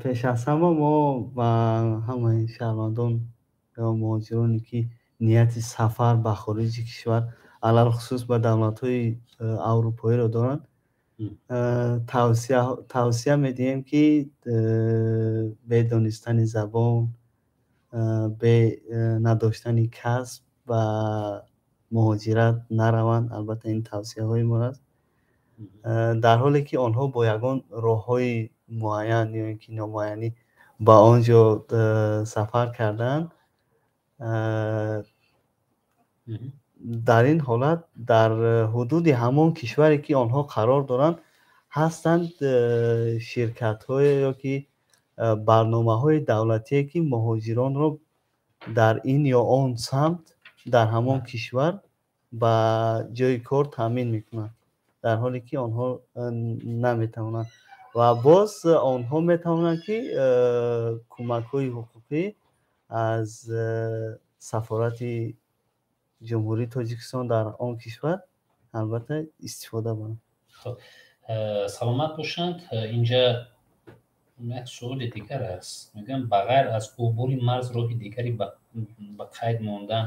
Пеш аз ҳама мо ба ҳамаи шаҳрвандон ё муҳоҷироне, ки нияти сафар ба хориҷи кишвар, алалхусус ба давлатҳои аврупоиро доранд. Тавсия медиҳем, ки бе донистани забон, бе надоштани касб ба муҳоҷират нараванд. Албатта, ин тавсияҳои мо аст, дар ҳоле ки онҳо бо ягон роҳҳои муайян ё ин ки номуайянӣ ба он ҷо сафар кардаанд. Дар ин ҳолат дар ҳудуди ҳамон кишваре, ки онҳо қарор доранд, ҳастанд ширкатҳое ё ки барномаҳои давлатие, ки муҳоҷиронро дар ин ё он самт дар ҳамон кишвар ба ҷои кор таъмин мекунанд, дар ҳоле ки онҳо наметавонанд. Ва боз онҳо метавонанд, ки кӯмакҳои ҳуқуқӣ аз сафорати Ҷумҳурии Тоҷикистон дар он кишвар, албатта, истифода баранд. Хуб, саломат бошанд. Инҷа як суоли дигар аст. Мегӯям, ба ғайр аз убури марз роҳи дигари ба қайд мондан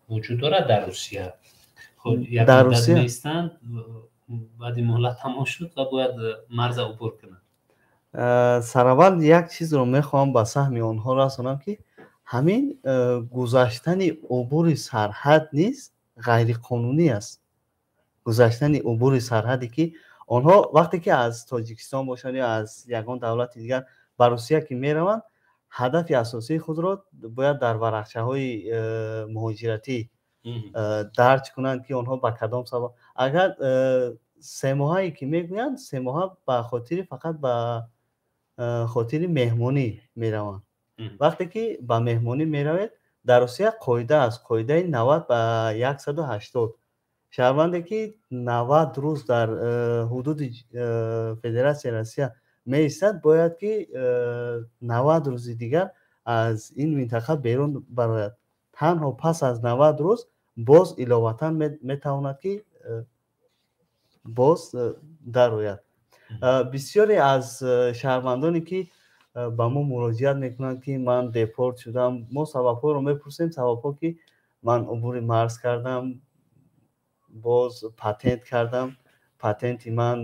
вуҷуд дорад дар Русия? Хуб, як муддат меистанд, баъди муҳлат тамом шуд ва бояд марза убур кунанд. Сараввал як чизро мехоҳам ба саҳми онҳо расонам, ки ҳамин гузаштани убури сарҳад низ ғайриқонунӣ аст. Гузаштани убури сарҳаде, ки онҳо вақте ки аз Тоҷикистон бошанд ё аз ягон давлати дигар ба Русия ки мераванд, ҳадафи асосии худро бояд дар варақчаҳои муҳоҷиратӣ дарҷ кунанд, ки онҳо ба кадом сабаб. Агар 3 моҳае ки мегӯянд, 3 моҳа ба хотири, фақат ба хотири меҳмонӣ мераванд. Вақте ки ба меҳмонӣ меравед, дар Русия қоида аст, қоидаи 90 ба 180. Шаҳрванде, ки 90 рӯз дар ҳудуди Федератсияи Россия меистад, бояд ки 90 рӯзи дигар аз ин минтақа берун барояд. Танҳо пас аз 90 рӯз боз иловатан метавонад, ки боз дарояд. Бисёре аз шаҳрвандоне, ки ба мо муроҷиат мекунанд, ки ман депорт шудам, мо сабабҳоро мепурсем. Сабабҳо, ки ман убури марз кардам, боз патент кардам, патенти ман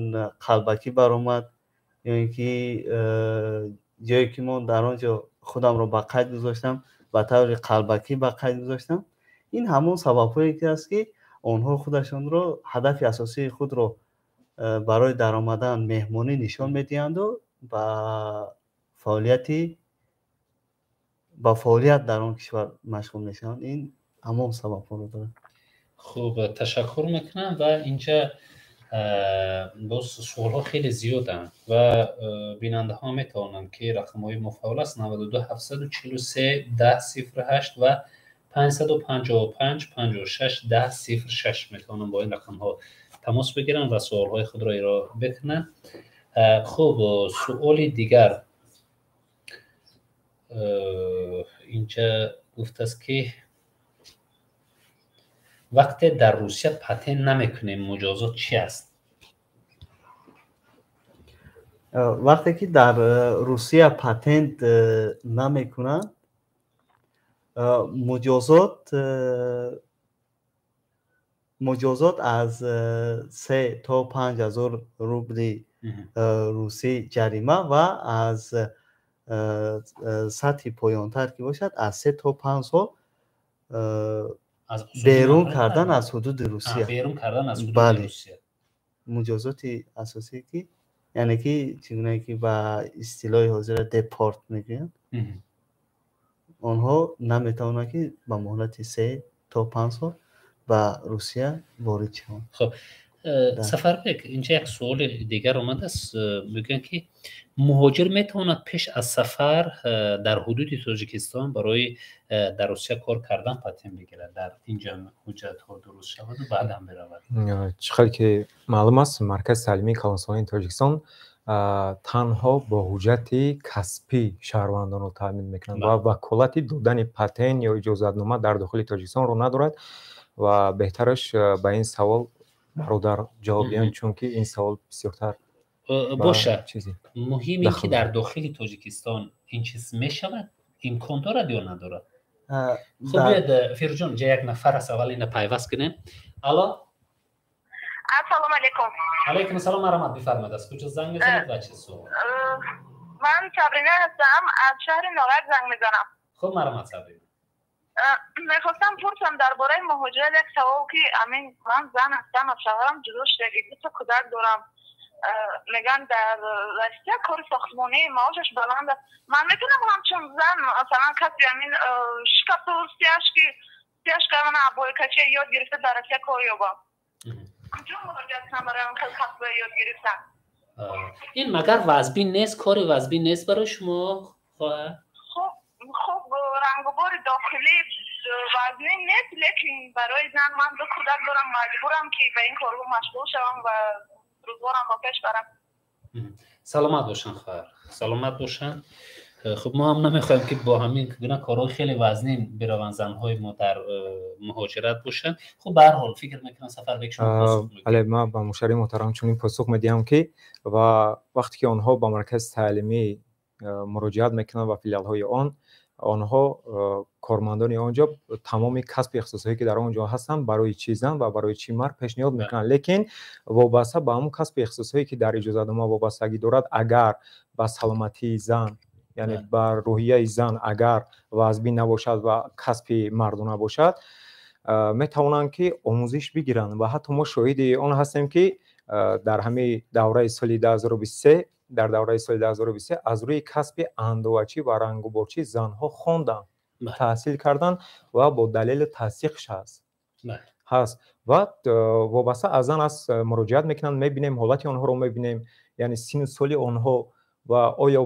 қалбакӣ баромад, ё ин ки ҷое ки мо дар он ҷо худамро ба қайд гузоштам, ба таври қалбакӣ ба қайд гузоштам. Ин ҳамон сабабҳое ки аст, ки онҳо худашонро, ҳадафи асосии худро барои даромадан меҳмонӣ нишон медиҳанду ба фаъолият дар он кишвар машғул мешаванд. Ин ҳамон сабабҳоро дорад. Хуб, ташаккур мекунам. Ва инҷа боз суолҳо хеле зиёданд ва бинандаҳо метавонанд, ки рақамҳои мо фаъол аст: 92 743 10 08 ва 555 56 10 06. Метавонанд бо ин рақамҳо тамос бигиранд ва суолҳои худро ироа бикунанд. Хуб, суоли дигар инҷа гуфтааст, ки вақте дар Русия патент намекунем, муҷозот чӣ аст? Вақте ки дар Русия патент намекунанд, муҷозот аз 3 то 5 ҳазор рубли русӣ ҷарима ва аз сатҳи поёнтар ки бошад, аз 3 то 5 сол берун кардан аз ҳудуди Русия. Бале, муҷозоти асосие, ки яъне ки чӣ гунае ки ба истилоҳи ҳозира депорт мегӯянд, онҳо наметавонанд, ки ба муҳлати 3 то 5 сол ба Русия ворид шаванд. Хуб, Сафарбек, инҷа як суоли дигар омадааст. Мегӯянд, ки муҳоҷир метавонад пеш аз сафар дар ҳудуди Тоҷикистон барои дар Русия кор кардан патент бигирад, дар инҷа ҳуҷҷатҳо дуруст шаваду баъдан биравад? Чӣ хел ки маълум аст, Маркази таълимии калонсолони Тоҷикистон танҳо бо ҳуҷҷати касбӣ шаҳрвандонро таъмин мекунад ва ваколати додани патент ё иҷозатнома дар дохили Тоҷикистонро надорад. Ва беҳтараш ба ин савол бародар ҷавоб диҳанд, чунки ин савол бисёртар Боша, муҳим ин ки дар дохили Тоҷикистон ин чиз мешавад, имкон дорад ё надорад? Хуб, биёед, Фирӯзҷон, инҷа як нафар аст, аввал ина пайваст кунем. Алло. Ассалому алайкум. Алайкум ассалом, марҳамат, бифармоед, аз куҷо занг мезанед ва чӣ суол? Ман Сабрина ҳастам, аз шаҳри Норак занг мезанам. Хуб, марҳамат, Сабрина. Мехостам пурсам дар бораи муҳоҷират як савол, ки амин ман зан ҳастам, аз шавҳарам ҷудо шудагӣ, дута кӯдак дорам. Мегӯянд дар Россия кори сохтмонӣ маошаш баланд аст. Ман метавонам ҳамчун зан масалан каси амин шикасту сияшка мана обойкачия ёд гирифта дар Россия кор ёбам? Куҷо муроҷиат кунам барои он хел касбе ёд гирифтан? Ин магар вазбин нест, кори вазбин нест барои шумо, хоҳар? Хуб, рангубори дохилӣ вазнин нест, лекин барои зан, ман ду кӯдак дорам, маҷбурам ки ба ин корҳо машғул шавам ва рӯзгорамро пеш барам. Саломат бошанд, хоҳар, саломат бошанд. Хуб, мо ҳам намехоҳем, ки бо ҳамин гуна корҳои хеле вазнин бираванд занҳои мо дар муҳоҷират бошанд. Хуб, ба ҳар ҳол, фикр мекунам, Сафарбек, шумо посух мегӯед. Бале, ман ба муштарии муҳтарам чунин посух медиҳам, ки ва вақте ки онҳо ба маркази таълимӣ муроҷиат мекунанд ва филиалҳои он, онҳо кормандони он ҷо тамоми касби ихтисосҳое, ки дар он ҷо ҳастанд, барои чӣ зан ва барои чӣ мард пешниҳод мекунанд. Лекин вобаста ба ҳамон касби ихтисосҳое, ки дар иҷозатнома вобастагӣ дорад, агар ба саломатии зан, яъне ба рӯҳияи зан агар вазбин набошад ва касби мардона бошад, метавонанд, ки омӯзиш бигиранд. Ва ҳатто мо шоҳиди он ҳастем, ки дар ҳамаи давраи соли 2023, дар давраи соли 2023 аз рӯи касби андовачӣ ва рангуборчӣ занҳо хонданд, таҳсил карданд ва бо далели тасдиқш ҳаст. Ва вобаста аз зан аст, муроҷиат мекунанд, мебинем, ҳолати онҳоро мебинем, яъне сину соли онҳо ва оё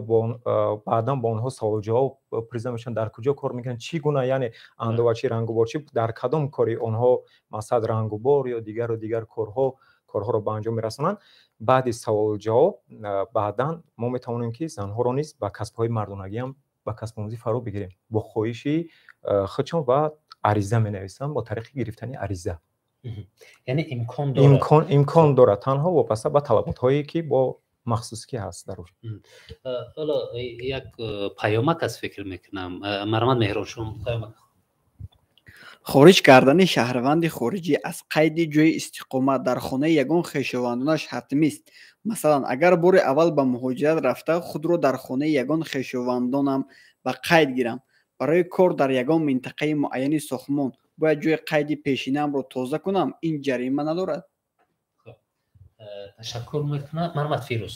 баъдан бо онҳо саволҷавоб пурсида мешаванд, дар куҷо кор мекунанд, чӣ гуна, яъне андовачӣ, рангуборчӣ, дар кадом кори онҳо, масалан, рангубор ё дигару дигар корҳоро ба анҷом мерасонанд. Баъди саволҷавоб баъдан мо метавонем, ки занҳоро низ ба касбҳои мардонагиам ба касбомӯзӣ фаро бигирем бо хоҳиши худшон ва ариза менависанд, бо тариқи гирифтани ариза. Яъне имкон дорад? Имкон дорад, танҳо вобаста ба талаботҳое, ки бо махсус ки ҳаст дар Ҳоло як паёмак аст, фикр мекунам. Марҳамат, Меҳрон, шумо паёмак. Хориҷ кардани шаҳрванди хориҷӣ аз қайди ҷойи истиқомат дар хонаи ягон хешовандонаш ҳатмист? Масалан, агар бори аввал ба муҳоҷират рафта, худро дар хонаи ягон хешовандонам ба қайд гирам, барои кор дар ягон минтақаи муайяни сохтмон бояд ҷойи қайди пешинаамро тоза кунам? Ин ҷарима надорад? Ташаккур мекунам. Марҳамат, Фирӯз.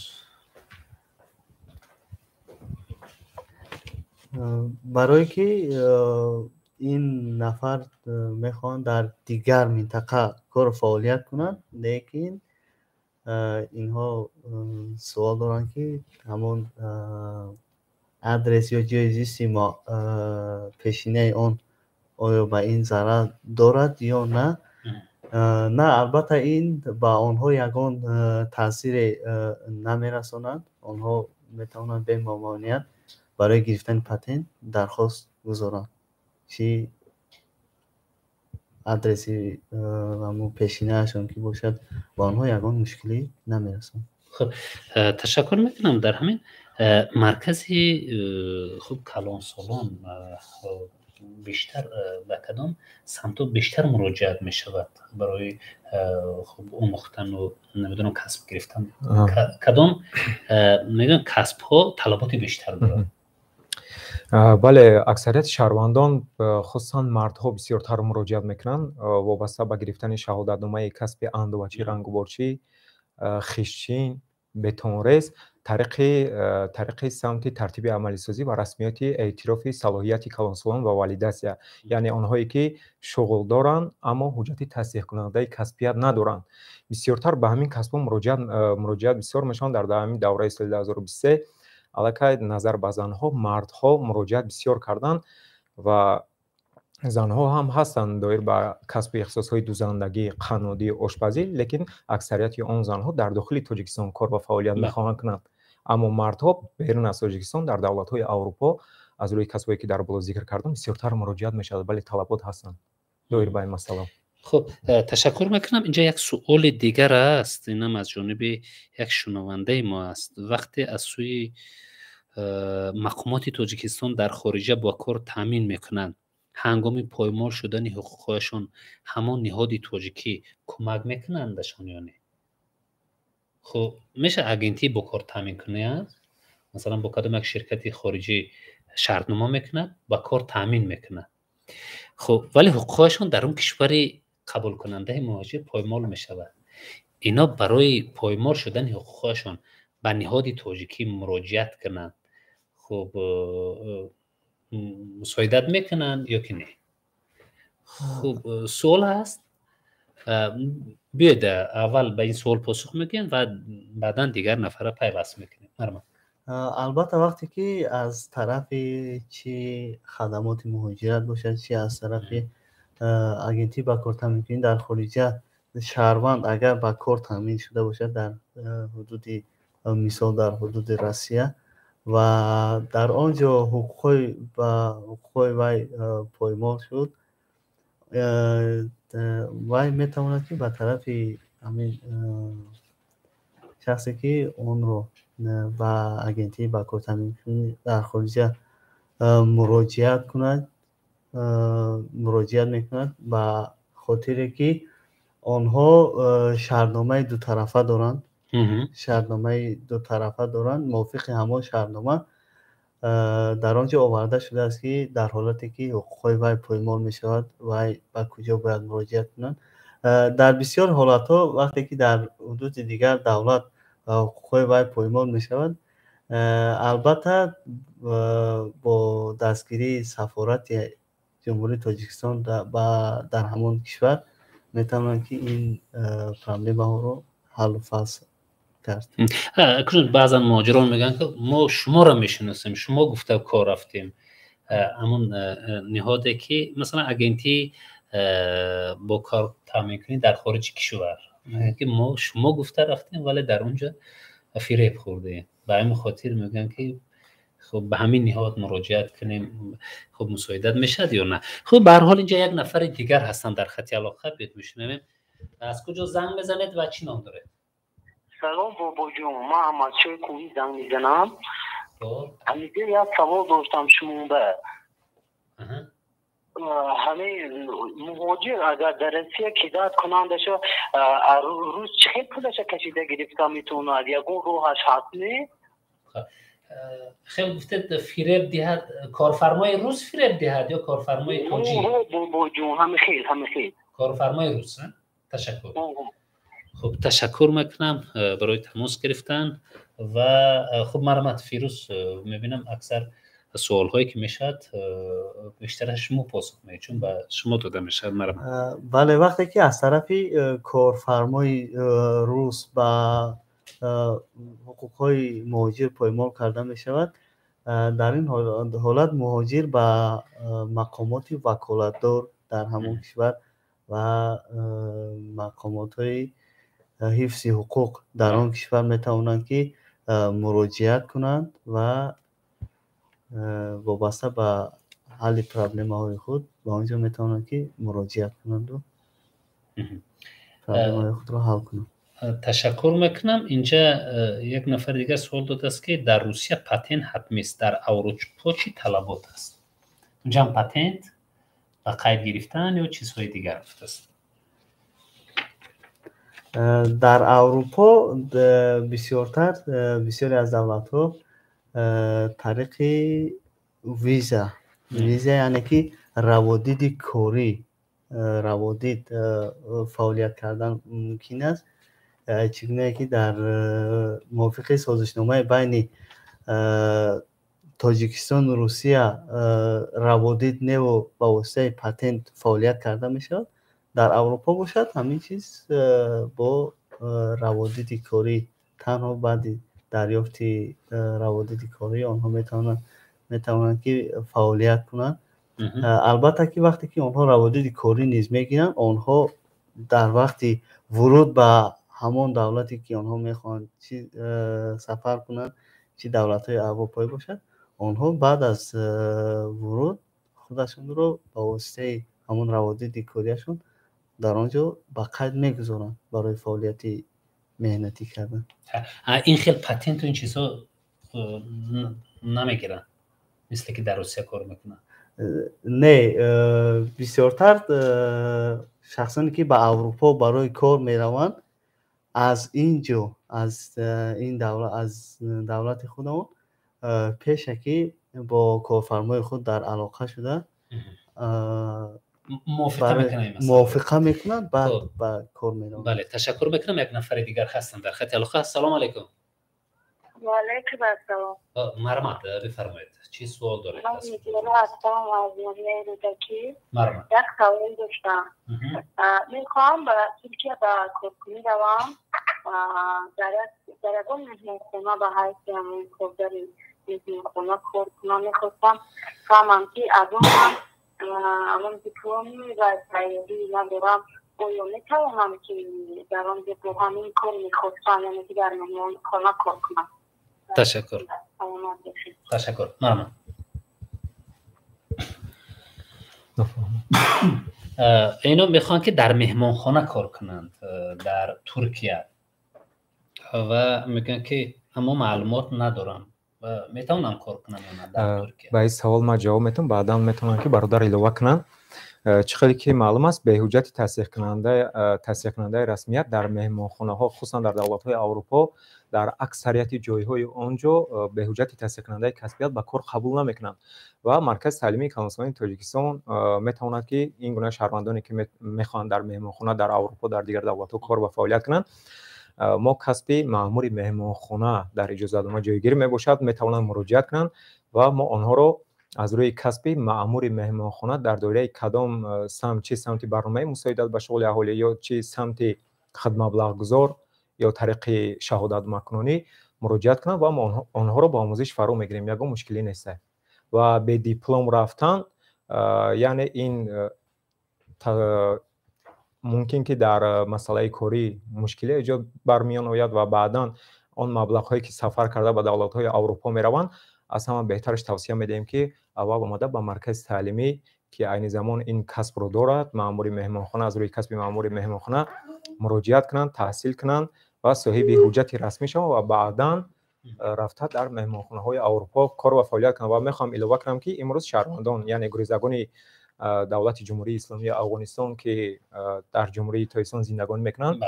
Барое ки ин нафар мехоҳанд дар дигар минтақа кору фаъолият кунанд, лекин инҳо суол доранд, ки ҳамон адрес ё ҷои зисти пешинаи он оё ба ин зарар дорад ё на. На, албатта, ин ба онҳо ягон таъсире намерасонад. Онҳо метавонанд бемамоният барои гирифтани патент дархост гузоранд, чӣ адреси ҳамун пешинаашон ки бошад, ба онҳо ягон мушкилӣ намерасонад. Хуб, ташаккур мекунам. Дар ҳамин маркази хуб, калонсолон бештар ба кадом самтҳо бештар муроҷиат мешавад барои хуб омӯхтану, намедонам, касб гирифтан? Кадом, мегӯям, касбҳо талаботи бештар дорад? Бале, аксарияти шаҳрвандон, хусусан мардҳо, бисёртар муроҷиат мекунанд вобаста ба гирифтани шаҳодатномаи касби андовачӣ, рангуборчӣ, хиштчин, бетонрез тариқи самти тартиби амалисозӣ ва расмиёти эътирофи салоҳияти калонсолон ва валидатсия, яъне онҳое, ки шуғл доранд, аммо ҳуҷҷати тасдиқкунандаи касбият надоранд. Бисёртар ба ҳамин касбҳо муроҷиат бисёр мешаванд. Дар ҳамин давраи соли 2023 аллакай назар ба занҳо мардҳо муроҷиат бисёр карданд ва занҳо ҳам ҳастанд доир ба касби ихтисосҳои дузандагӣ, қаннодӣ, ошпазӣ, лекин аксарияти он занҳо дар дохили Тоҷикистон кор ва фаъолият мехоҳанд кунанд, аммо мардҳо берун аз Тоҷикистон, дар давлатҳои Аврупо, аз рӯи касбҳое, ки дар боло зикр кардам, бисёртар муроҷиат мешавад. Бале, талабот ҳастанд доир ба ин масъала. Хуб, ташаккур мекунам. Инҷа як суоли дигар аст, инам аз ҷониби як шунавандаи мо аст. Вақте аз сӯи мақомоти Тоҷикистон дар хориҷа бо кор таъмин мекунанд. Ҳангоми поймол шудани ҳуқуқҳояшон ҳамон ниҳоди тоҷикӣ кӯмак мекунандашон ё не? Хуб, мешавад, агентӣ бо кор таъмин кунад, масалан, бо кадом як ширкати хориҷӣ шартнома мекунад, ба кор таъмин мекунад. Хуб, вале ҳуқуқҳояшон дар он кишвари қабулкунандаи муҳоҷир поймол мешавад. Ино барои поймол шудани ҳуқуқҳояшон ба ниҳоди тоҷикӣ муроҷиат кунанд, хуб, мусоидат мекунанд ё ки не? Хуб, суол ҳаст. Биёед, аввал ба ин суол посух мегӯем ва баъдан дигар нафара пайваст мекунем. Марҳамат. Албатта, вақте ки аз тарафи чи хадамоти муҳоҷират бошад, чи аз тарафи агентӣ ба кор таъминкунӣ дар хориҷа, шаҳрванд агар ба кор таъмин шуда бошад дар ҳудуди, мисол, дар ҳудуди Россия ва дар он ҷо ҳуқуқҳои вай поймол шуд, вай метавонад, ки ба тарафи ҳамин шахсе, ки онро ба агентии ба кор таъминкунӣ дар хориҷа муроҷиат кунад, муроҷиат мекунад, ба хотире ки онҳо шартномаи дутарафа доранд, шартномаи дутарафа доранд. Мувофиқи ҳамон шартнома дар он ҷо оварда шудааст, ки дар ҳолате ки ҳуқуқҳои вай поймол мешавад, вай ба куҷо бояд муроҷиат кунад. Дар бисёр ҳолатҳо, вақте ки дар ҳудуди дигар давлат ҳуқуқҳои вай поймол мешавад, албатта, бо дастгирии сафорати Ҷумҳурии Тоҷикистон дар ҳамон кишвар метавонанд, ки ин проблемаҳоро ҳаллу фасл кард. Акнун баъзан муҳоҷирон мегӯянд, ки мо шуморо мешиносем, шумо гуфта кор рафтем. Ҳамон ниҳоде ки, масалан, агентӣ бо кор таъминкунӣ дар хориҷи кишвар, мегӯянд, ки мо шумо гуфта рафтем, вале дар он ҷо фиреб хӯрдем. Ба ҳамин хотир мегӯянд, ки хуб, ба ҳамин ниҳод муроҷиат кунем, хуб, мусоидат мешавад ё на? Хуб, ба ҳар ҳол, инҷа як нафари дигар ҳастанд дар хати алоқа. Биёед, мешунавем. Аз куҷо занг мезанед ва чӣ ном доред? Салом, бобоҷон, ман Аҳмадшоҳи Кӯҳӣ занг мезанам. Ҳамиҷа як савол доштам шумоба. Ҳамин муҳоҷир агар дар Россия кидать кунандаша, рӯз чӣ хел пулаша кашида гирифта метавонад? Ягон роҳаш ҳаст, не? Хел гуфтед, фиреб диҳад, корфармои рус фиреб диҳад ё корфармои тоҷик? Бобоҷон, ҳами хел, ҳами хел. Корфармои рус. Ташаккур. Хуб, ташаккур мекунам барои тамос гирифтан. Ва хуб, марҳамат, Фирӯз. Мебинам, аксар суолҳое ки мешавад, бештараш шумо посух медиҳед, чун ба шумо дода мешавад. Марҳамат. Бале, вақте ки аз тарафи корфармои рус ба ҳуқуқҳои муҳоҷир поймол карда мешавад, дар ин ҳолат муҳоҷир ба мақомоти ваколатдор дар ҳамон кишвар ва мақомотҳои ҳифзи ҳуқуқ дар он кишвар метавонанд, ки муроҷиат кунанд ва вобаста ба ҳалли проблемаҳои худ ба он ҷо метавонанд, ки муроҷиат кунанду проблемаҳои худро ҳал кунанд. Ташаккур мекунам. Инҷа як нафари дигар суол додааст, ки дар Русия патент ҳатмист, дар Аврупо чӣ талабот аст? Унҷаам патент ба қайд гирифтан ё чизҳои дигар гуфтааст. Дар Аврупо бисёртар, бисёре аз давлатҳо тариқи виза, яъне ки раводиди корӣ, раводид фаъолият кардан мумкин аст. Чӣ гунае ки дар мувофиқи созишномаи байни Тоҷикистону Русия раводид неву ба воситаи патент фаъолият карда мешавад, дар Аврупо бошад, ҳамин чиз бо раводиди корӣ, танҳо баъди дарёфти раводиди корӣ онҳо метавонанд, ки фаъолият кунанд. Албатта, ки вақте ки онҳо раводиди корӣ низ мегиранд, онҳо дар вақти вуруд ба ҳамон давлате, ки онҳо мехоҳанд чи сафар кунанд, чи давлатҳои аврупоӣ бошад, онҳо баъд аз вуруд худашонро ба воситаи ҳамон раводиди кориашон дар он ҷо ба қайд мегузоранд барои фаъолияти меҳнатӣ кардан. Ин хел патенту ин чизҳо намегиранд, мисле ки дар Русия кор мекунанд? Не, бисёртар шахсоне ки ба Аврупо барои кор мераванд, аз ин ҷо, аз ин давлат, аз давлати худамон пешакӣ бо корфармои худ дар алоқа шуда мувофиқа мекунанд, баъд ба кор мераванд. Бале, ташаккур мекунам. Як нафари дигар ҳастанд дар хати алоқа. Ассалому алайкум. Ваалайкум ассалом. Марҳамат, бифармоед, чӣ суол доред? Ман ҳастам аз ноҳияи Рӯдакӣ. Як савол доштам. Мехоҳам ба Туркия ба коркунӣ равам, дар ягон меҳмонхона ба ҳайси ҳамон коргари меҳмонхона кор кунам. Мехостам фаҳмам, ки аз он ман ҳамон дипломи ва тайёрӣ надорам, оё метавонам, ки дар он ҷо бо ҳамин кор мехостам, яъне ки дар меҳмонхона кор кунам? Ташаккур, ташаккур. Марҳамат. Ино мехоҳанд, ки дар меҳмонхона кор кунанд дар Туркия ва мегӯянд, ки аммо маълумот надорам, метавонам кор кунам ё на дар Туркия? Ба ин савол ман ҷавоб метавам, баъдан метавонам, ки бародар илова кунанд. Чӣ хеле ки маълум аст, беҳуҷҷати тасдиқкунандаи расмият дар меҳмонхонаҳо, хусусан дар давлатҳои Аврупо, дар аксарияти ҷойҳои он ҷо беҳуҷҷати тасдиқкунандаи касбият ба кор қабул намекунанд ва Маркази таълимии калонсолони Тоҷикистон метавонад, ки ин гуна шаҳрвандоне, ки мехоҳанд дар меҳмонхона дар Аврупо, дар дигар давлатҳо кор ва фаъолият кунанд, мо касби маъмури меҳмонхона дар иҷозатнома ҷойгир мебошад, метавонанд муроҷиат кунанд ва мо онҳоро аз рӯи касби маъмури меҳмонхона дар доираи кадом самт, чи самти барномаи мусоидат ба шуғли аҳолӣ ё чи самти хидмаблағгузор ё тариқи шаҳодатмакунонӣ муроҷиат кунанд ва мо онҳоро ба омӯзиш фаро мегирем, ягон мушкилӣ нест. Ва бе диплом рафтан, яъне ин мумкин ки дар масъалаи корӣ мушкилӣ эҷод бармиён ояд ва баъдан он маблағҳое, ки сафар карда ба давлатҳои Аврупо мераванд, аз ҳама беҳтараш тавсия медиҳем, ки аввал омада ба маркази таълимӣ, ки айни замон ин касбро дорад, маъмури меҳмонхона, аз рӯи касби маъмури меҳмонхона муроҷиат кунанд, таҳсил кунанд ва соҳиби ҳуҷҷати расмӣ шаванд ва баъдан рафта дар меҳмонхонаҳои Аврупо кор ва фаъолият кунанд. Ва мехоҳам илова кунам, ки имрӯз шаҳрвандон, яъне гурезагони давлати Ҷумҳурии Исломии Афғонистон, ки дар Ҷумҳурии Тоҷикистон зиндагонӣ мекунанд,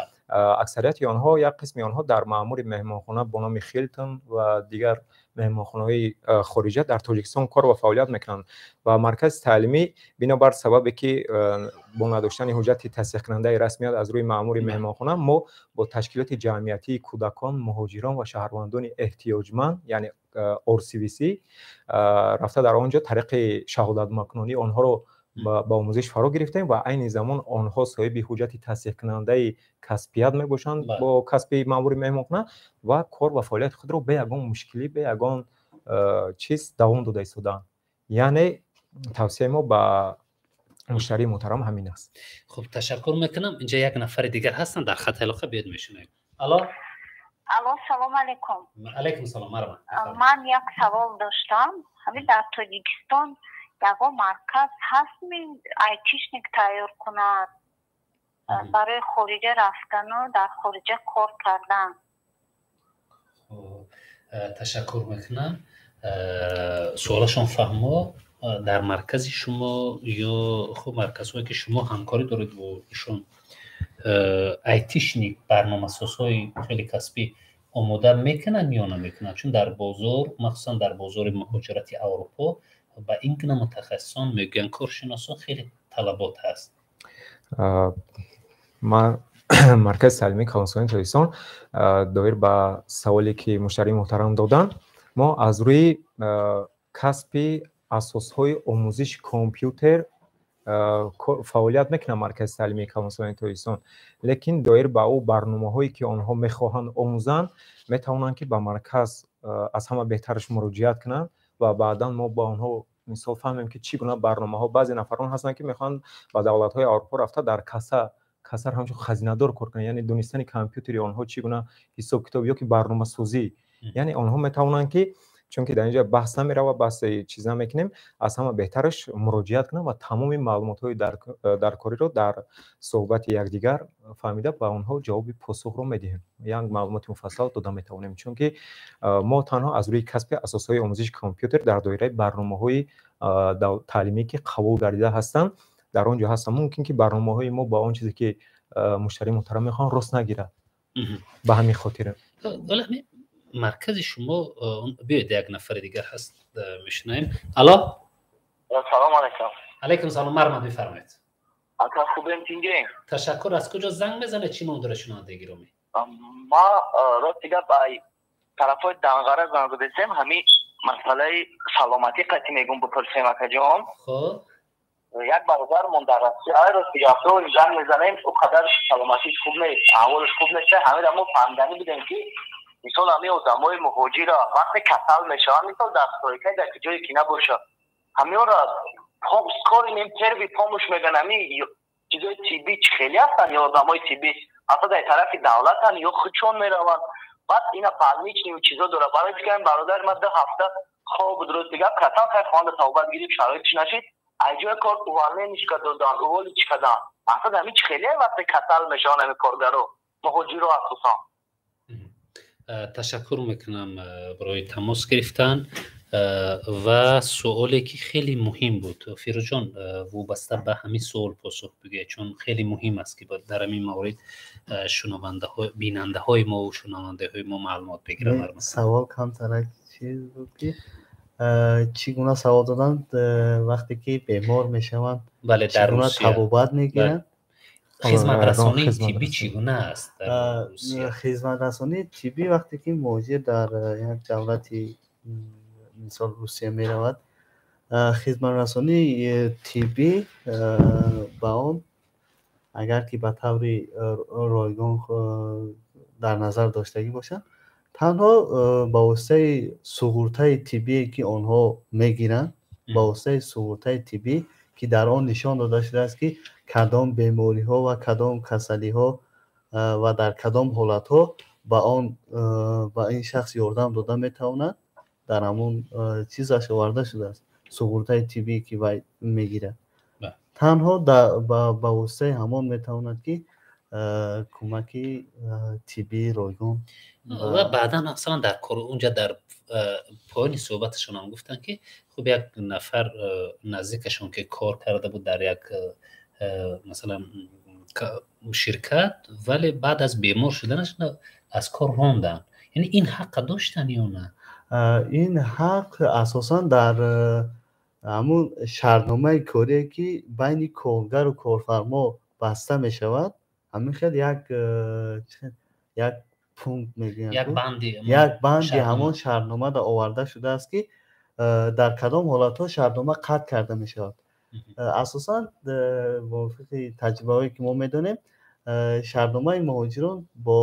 аксарияти онҳо, як қисми онҳо дар маъмури меҳмонхона бо номи Хилтон ва дигар меҳмонхонаҳои хориҷа дар Тоҷикистон кор ва фаъолият мекунанд ва маркази таълимӣ бинобар сабабе, ки бо надоштани ҳуҷҷати тасдиқкунандаи расмият аз рӯи маъмури меҳмонхона, мо бо ташкилоти ҷамъиятии кӯдакон, муҳоҷирон ва шаҳрвандони эҳтиёҷманд, яъне RCVC, рафта дар он ҷо тариқи шаҳодатмакунонӣ онҳоро ба омӯзиш фаро гирифтем ва айни замон онҳо соҳиби ҳуҷҷати тасдиқкунандаи касбият мебошанд бо касби маъмури меҳмонхона ва кор ва фаъолияти худро бе ягон мушкилӣ, бе ягон чиз давом дода истодаанд. Яъне тавсияи мо ба муштарии муҳтарам ҳамин аст. Хуб, ташаккур мекунам. Инҷа як нафари дигар ҳастанд дар хати алоқа, биёд мешунавем. Алло. Алло, салом алейкум. Алейкум салом, марҳамат. Ман як савол доштам. Ҳамин дар Тоҷикистон ягон марказ ҳастми, айтишник тайёр кунад барои хориҷа рафтану дар хориҷа кор кардан? Ташаккур мекунам. Суолашон фаҳмо. Дар маркази шумо ё хуб марказҳое, ки шумо ҳамкорӣ доред бо ишон, айтишник, барномасозҳои хеле касбӣ омода мекунанд ё намекунанд? Чун дар бозор, махсусан дар бозори муҳоҷирати Аврупо, ба ин гуна мутахассисон, мегӯянд коршиносон, хеле талабот ҳаст. Маркази таълимии калонсолони Тоҷикистон, доир ба саволе, ки муштарии муҳтарам доданд, мо аз рӯи касби асосҳои омӯзиши компютер фаъолият мекунад Маркази таълимии калонсолони Тоҷикистон, лекин доир ба ӯ барномаҳое, ки онҳо мехоҳанд омӯзанд, метавонанд, ки ба марказ аз ҳама беҳтараш муроҷиат кунанд ва баъдан мо ба онҳо мисол фаҳмем, ки чӣ гуна барномаҳо. Баъзе нафарон ҳастанд, ки мехоҳанд ба давлатҳои Аврупо рафта дар кассар ҳамчун хазинадор кор кунанд, яъне донистани компютери онҳо, чӣ гуна ҳисоб китоб ё ки барномасозӣ, яъне онҳо метавонанд, ки Чунки дар инҷа баҳс намерава, баҳси чиз намекунем. Аз ҳама беҳтараш муроҷиат кунам ва тамоми маълумотҳои даркориро дар суҳбати якдигар фаҳмида, ба онҳо ҷавоби посухро медиҳем, як маълумоти муфассал дода метавонем. Чунки мо танҳо аз рӯи касби асосҳои омӯзиши компютер дар доираи барномаҳои таълимӣ, ки қабул гардида ҳастанд, дар он ҷо ҳастанд. Мумкин ки барномаҳои мо ба он чизе, ки муштарии муҳтарам мехоҳанд, рост нагирад, ба ҳамин хотир. Маркази шумо, биёед, як нафари дигар ҳаст, мешунавем. Алло. Салом алайкум. Алайкум салом, марҳамат, бифармоед. Ака, хубем, тингем? Ташаккур. Аз куҷо занг мезанед, чӣ ном дорад шунавандаи гиромӣ? Ма рости гап, ай тарафҳои Данғара занг задесем. Ҳамин масъалаи саломатӣ қатӣ мегум, бипурсем, акаҷон. Хуб. Як бародармон дар Россия, ай рости гап, занг мезанем, ӯ қадар саломатиш хуб нест, аҳволаш хуб нест. Ҳамира мо фаҳмиданӣ будем, ки мисол ҳамин одамои муҳоҷира вақте касал мешаванд, мисол дар стройка, дар ҷое ки набошад, ҳаминро скорый первый помощь мегӯянд, ҳамин чизои тиббӣ чӣ хеле ҳастанд? Ё одамои тиббӣ ҳатто дар тарафи давлатанд ё худшон мераванд? Баъд ина больничный чизо дорад. Барои фикр, бародари ман 2 ҳафта хоб буд, рости гап, касал. Хай, хонда тавбат гирифт, шароитиш нашид, аз ҷои кор увольнение ш додан, уволить кардан. Асад ҳамин чӣ хеле вақте касал мешаванд ҳамин коргаро, муҳоҷиро асосан? Ташаккур мекунам барои тамос гирифтан ва суоле, ки хеле муҳим буд. Фирӯзҷон, вобаста ба ҳамин суол посух бигӯед, чун хеле муҳим аст, ки дар ҳамин маврид шунавандаҳо, бинандаҳои мо ва шунавандаҳои мо маълумот бигиранд. Савол камтарак чиз буд, ки чӣ гуна савол доданд, вақте ки бемор мешаванд, бале, чӣ гуна табобат мегиранд? Хизматрасонии тиббӣ чӣ гуна аст? Хизматрасонии тиббӣ, вақте ки муҳоҷир дар як давлати, мисол, Русия меравад, хизматрасонии тиббӣ ба он, агар ки ба таври ройгон дар назар доштагӣ бошад, танҳо ба воситаи суғуртаи тиббие, ки онҳо мегиранд, ба воситаи суғуртаи тиббӣ, ки дар он нишон дода шудааст, ки кадом бемориҳо ва кадом касалиҳо ва дар кадом ҳолатҳо ба он, ба ин шахс ёрдам дода метавонад, дар ҳамон чизаш оварда шудааст. Суғуртаи тиббие, ки вай мегирад, танҳо ба воситаи ҳамон метавонад, ки кӯмаки тиббии ройгон. Ва баъдан, масалан, дар кор унҷа дар поёни суҳбаташонам гуфтанд, ки хуб, як нафар наздикашон, ки кор карда буд дар як, масалан, ширкат, вале баъд аз бемор шуданаш аз кор ронданд. Яъне ин ҳаққа доштанд ё на? Ин ҳақ асосан дар ҳамун шартномаи корие, ки байни коргару корфармо баста мешавад, ҳамин хел як пункт мегӯянд, як банди ҳамон шартномада оварда шудааст, ки дар кадом ҳолатҳо шартнома қатъ карда мешавад. Асосан, мувофиқи таҷрибаҳое, ки мо медонем, шартномаи муҳоҷирон бо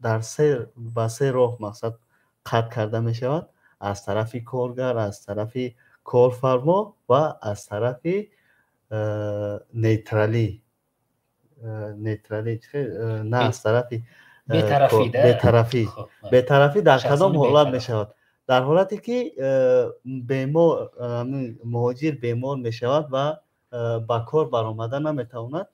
дар се ба се роҳ, мақсад, қатъ карда мешавад: аз тарафи коргар, аз тарафи корфармо ва аз тарафи нейтралӣ, на, аз тарафи бетарафӣ. Бетарафӣ дар кадом ҳолат мешавад? Дар ҳолате ки бемор, муҳоҷир бемор мешавад ва ба кор баромада наметавонад.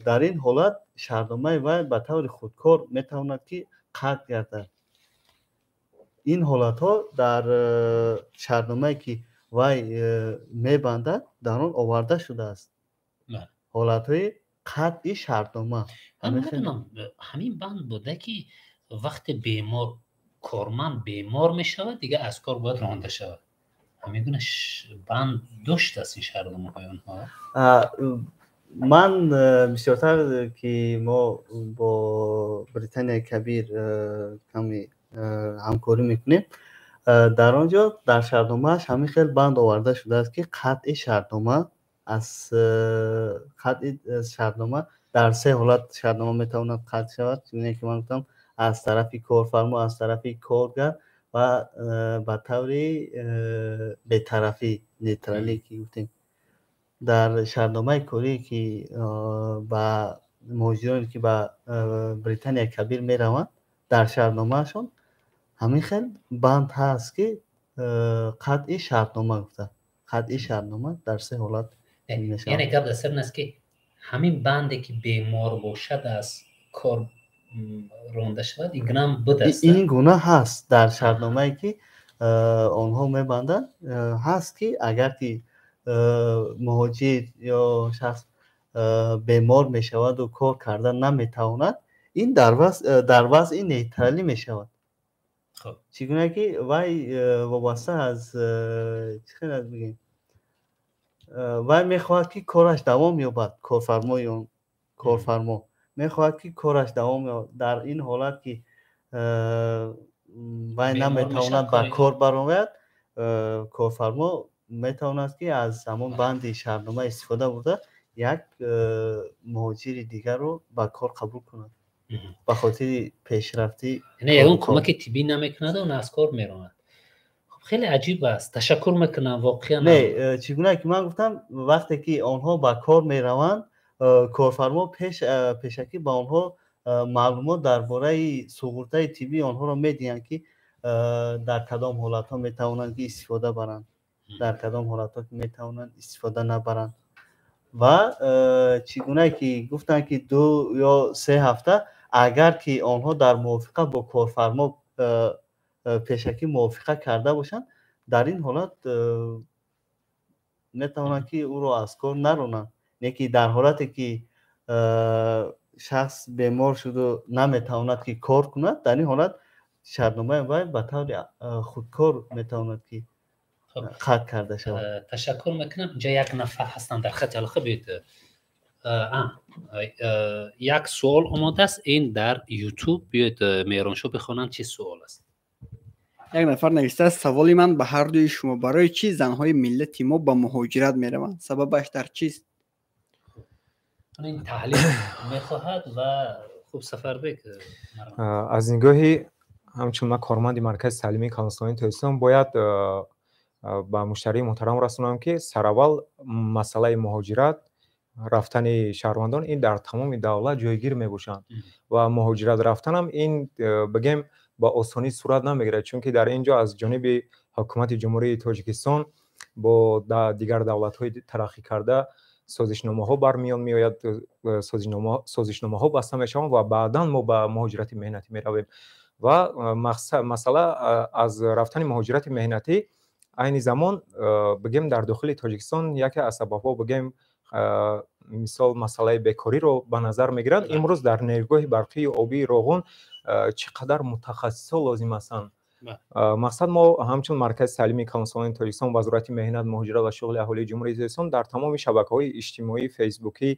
Дар ин ҳолат шартномаи вай ба таври худкор метавонад, ки қатъ гардад. Ин ҳолатҳо дар шартномае, ки вай мебандад, дар он оварда шудааст, ҳолатҳои қатъи шартнома. Намедонам, ҳамин банд буда, ки вақте бемор, корманд бемор мешавад, дигар аз кор бояд ронда шавад. Ҳамин гуна банд доштааст ин шартномаҳои онҳо? Ман бисёртар, ки мо бо Британияи Кабир каме ҳамкорӣ мекунем, дар он ҷо дар шартномааш ҳамин хел банд оварда шудааст, ки қатъи шартнома аз қатъи шартнома дар се ҳолат шартнома метавонад қатъ шавад, чуне ки ман гуфтам: аз тарафи корфармо, аз тарафи коргар ва ба таври бетарафӣ, нейтралӣ, ки гуфтем. Дар шартномаи корие, ки ба муҳоҷироне, ки ба Британияи Кабир мераванд, дар шартномаашон Ҳамин хел банд ҳаст, ки қатъи шартнома гуфта, қатъи шартнома дар се ҳолат мешавад. Яъне гап дар сар ин аст, ки ҳамин банде ки бемор бошад, аз кор ронда шавад, ин гуна ҳам будаст? Ин гуна ҳаст дар шартномае, ки онҳо мебанданд, ҳаст, ки агар ки муҳоҷир ё шахс бемор мешаваду кор карда наметавонад, ин дар вазъи нейтралӣ мешавад. Чӣ гуна ки вай вобаста аз чӣ хел бигем, вай мехоҳад, ки кораш давом ёбад, корфармои он корфармо мехоҳад, ки кораш давом ёбад. Дар ин ҳолат, ки вай наметавонад ба кор барояд, корфармо метавонад, ки аз ҳамон банди шартнома истифода бурда, як муҳоҷири дигарро ба кор қабул кунад ба хотири пешрафти. Яъне ягон кӯмаки тиббӣ намекунаду аз кор меронад. Хуб, хеле аҷиб аст, ташаккур мекунам воқеан. Не, чӣ гуна ки ман гуфтам, вақте ки онҳо ба кор мераванд, корфармо пешакӣ ба онҳо маълумот дар бораи суғуртаи тиббии онҳоро медиҳанд, ки дар кадом ҳолатҳо метавонанд, ки истифода баранд, дар кадом ҳолатҳо метавонанд истифода набаранд. Ва чӣ гуна ки гуфтанд, ки 2 ё 3 ҳафта, агар ки онҳо дар мувофиқа бо корфармо пешакӣ мувофиқа карда бошанд, дар ин ҳолат метавонанд, ки ӯро аз кор наронанд. Не ки дар ҳолате ки шахс бемор шуду наметавонад, ки кор кунад, дар ин ҳолат шартномаи вай ба таври худкор метавонад, ки қатъ карда шавад. Ташаккур мекунам. Инҷа як нафар ҳастанд дар хати алоқа. Биёед, як суол омодааст, ин дар Ютуб. Биёед, Меҳроншо бихонанд, чӣ суол аст. Як нафар навиштааст: «Саволи ман ба ҳардуи шумо: барои чӣ занҳои миллати мо ба муҳоҷират мераванд? Сабабаш дар чист?» Ин таҳлил мехоҳад. Ва хуб, Сафарбек. Аз нигоҳи ҳамчун ман корманди Маркази таълимии калонсолони Тоҷикистон бояд ба муштарии муҳтарам расонам, ки сараввал масъалаи муҳоҷират рафтани шаҳрвандон ин дар тамоми давлат ҷойгир мебошанд ва муҳоҷират рафтанам ин, бигем, ба осонӣ сурат намегирад, чунки дар ин ҷо аз ҷониби ҳукумати Ҷумҳурии Тоҷикистон бо дигар давлатҳои тараққӣ карда созишномаҳо бармиён меояд, созишномаҳо баста мешаванд ва баъдан мо ба муҳоҷирати меҳнатӣ меравем. Ва масъала аз рафтани муҳоҷирати меҳнатӣ айни замон, бигем, дар дохили Тоҷикистон яке аз сабабҳо, бигем, мисол, масъалаи бекориро ба назар мегиранд. Имрӯз дар нерӯгоҳи барқии обии Роғун чӣ қадар мутахассисҳо лозим ҳастанд. Мақсад, мо ҳамчун Маркази таълимии калонсолони Тоҷикистон, Вазорати меҳнат, муҳоҷират ва шуғли аҳолии Ҷумҳурии Тоҷикистон дар тамоми шабакаҳои иҷтимоӣ, фейсбукӣ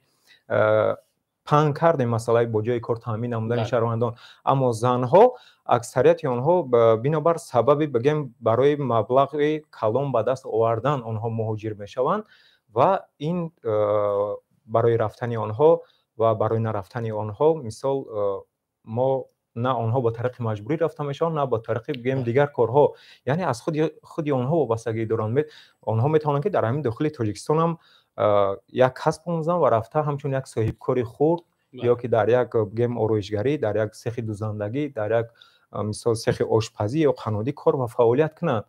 паҳн кардем масъалаи бо ҷои кор таъмин намудани шаҳрвандон. Аммо занҳо, аксарияти онҳо бинобар сабаби, бигем, барои маблағи калон ба даст овардан онҳо муҳоҷир мешаванд ва ин барои рафтани онҳо ва барои нарафтани онҳо, мисол, мо на онҳо ба тариқи маҷбурӣ рафта мешаванд, на ба тариқи, бигем, дигар корҳо, яъне аз худи онҳо вобастагӣ доранд. Онҳо метавонанд, ки дар ҳамин дохили Тоҷикистонам як касб омӯзанд ва рафта ҳамчун як соҳибкори хурд ё ки дар як, бигем, ороишгарӣ, дар як сехи дузандагӣ, дар як, мисол, сехи ошпазӣ ё қаннодӣ кор ва фаъолият кунанд.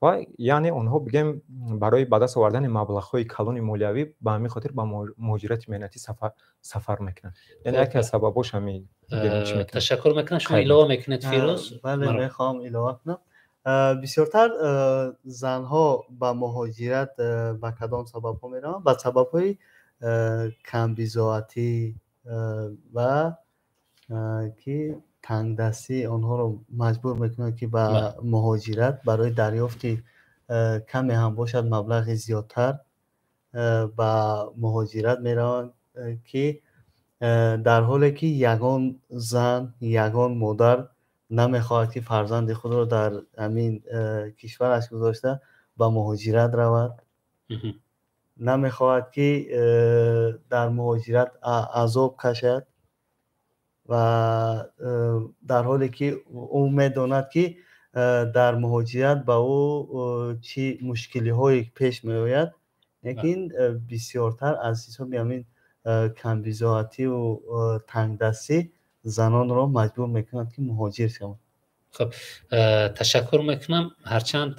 Ва яъне онҳо, бигем, барои ба даст овардани маблағҳои калони молиявӣ ба ҳамин хотир ба муҳоҷирати меҳнатӣ сафар мекунанд. Яъне яке аз сабабҳош ҳамин. Ташаккур мекунам. Шумо илова мекунед, Фирӯз? Бале, мехоҳам илова кунам. Бисёртар занҳо ба муҳоҷират ба кадом сабабҳо мераванд? Ба сабабҳои камбизоатӣ ва ки тангдастӣ онҳоро маҷбур мекунад, ки ба муҳоҷират барои дарёфти каме ҳам бошад маблағи зиёдтар ба муҳоҷират мераванд, ки дар ҳоле ки ягон зан, ягон модар намехоҳад, ки фарзанди худро дар ҳамин кишвараш гузошта ба муҳоҷират равад, намехоҳад, ки дар муҳоҷират азоб кашад ва дар ҳоле ки ӯ медонад, ки дар муҳоҷират ба ӯ чӣ мушкилиҳое пеш меояд. Лекин бисёртар аз ҳисоби ҳамин камбизоативу тангдастӣ занонро маҷбур мекунад, ки муҳоҷир шаванд. Хуб, ташаккур мекунам. Ҳарчанд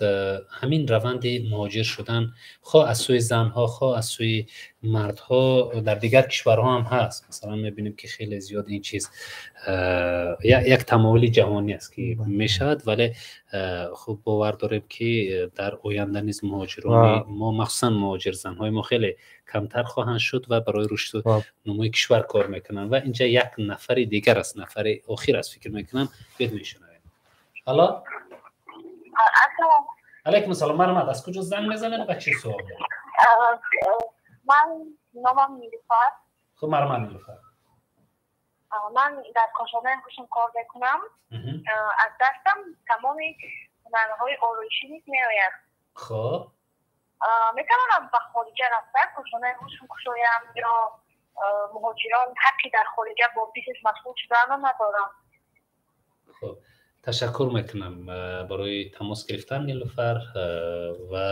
ҳамин раванди муҳоҷир шудан хоҳ аз сӯи занҳо, хоҳ аз сӯи мардҳо дар дигар кишварҳо ҳам ҳаст. Масалан, мебинем, ки хеле зиёд ин чиз як тамоюли ҷаҳонӣ аст, ки мешавад, вале хуб, бовар дорем, ки дар оянда низ муҳоҷирони мо, махсусан муҳоҷирзанҳои мо, хеле камтар хоҳанд шуд ва барои рушду нумӯи кишвар кор мекунанд. Ва инҷа як нафари дигар аст, нафари охир аст, фикр мекунам. Биёед, мешунавем. Алло, алайкум ассалом, марҳамат, аз куҷо занг мезанед ва чӣ суол доред? Ман номам Нилуфар. Хуб, марҳамат, Нилуфар. Ман дар кошонаи ҳусн кор мекунам. Аз дастам тамоми ҳунарҳои ороишӣ низ меояд. Хуб. Метавонам ба хориҷа рафта кошонаи ҳусн кушоям ё муҳоҷирон ҳаққи дар хориҷа бо бизнес машғул шуданро надоранд? Хуб, ташаккур мекунам барои тамос гирифтан, Нилуфар. Ва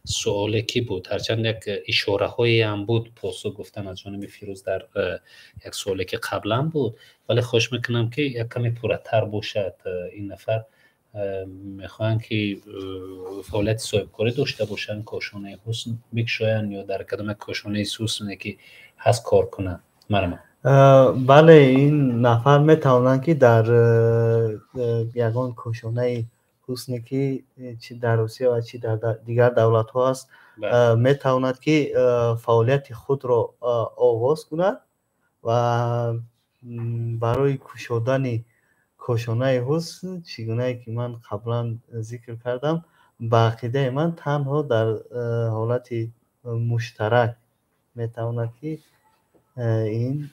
суоле ки буд, ҳарчанд як ишораҳоеам буд, посух гуфтан аз ҷониби Фирӯз дар як суоле ки қаблан буд, вале хоҳиш мекунам, ки як каме пурратар бошад. Ин нафар мехоҳанд, ки фаъолияти соҳибкорӣ дошта бошанд, кошонаи ҳусн бикушоянд ё дар кадом як кошонаи ҳусне ки ҳаст кор кунанд. Марҳамат. Бале, ин нафар метавонанд, ки дар ягон кошонаи ҳусне, ки чи дар Русия ва чи дар дигар давлатҳо аст, метавонад, ки фаъолияти худро оғоз кунад. Ва барои кушодани кошонаи ҳусн, чӣ гунае ки ман қаблан зикр кардам, ба ақидаи ман, танҳо дар ҳолати муштарак метавонад, ки ин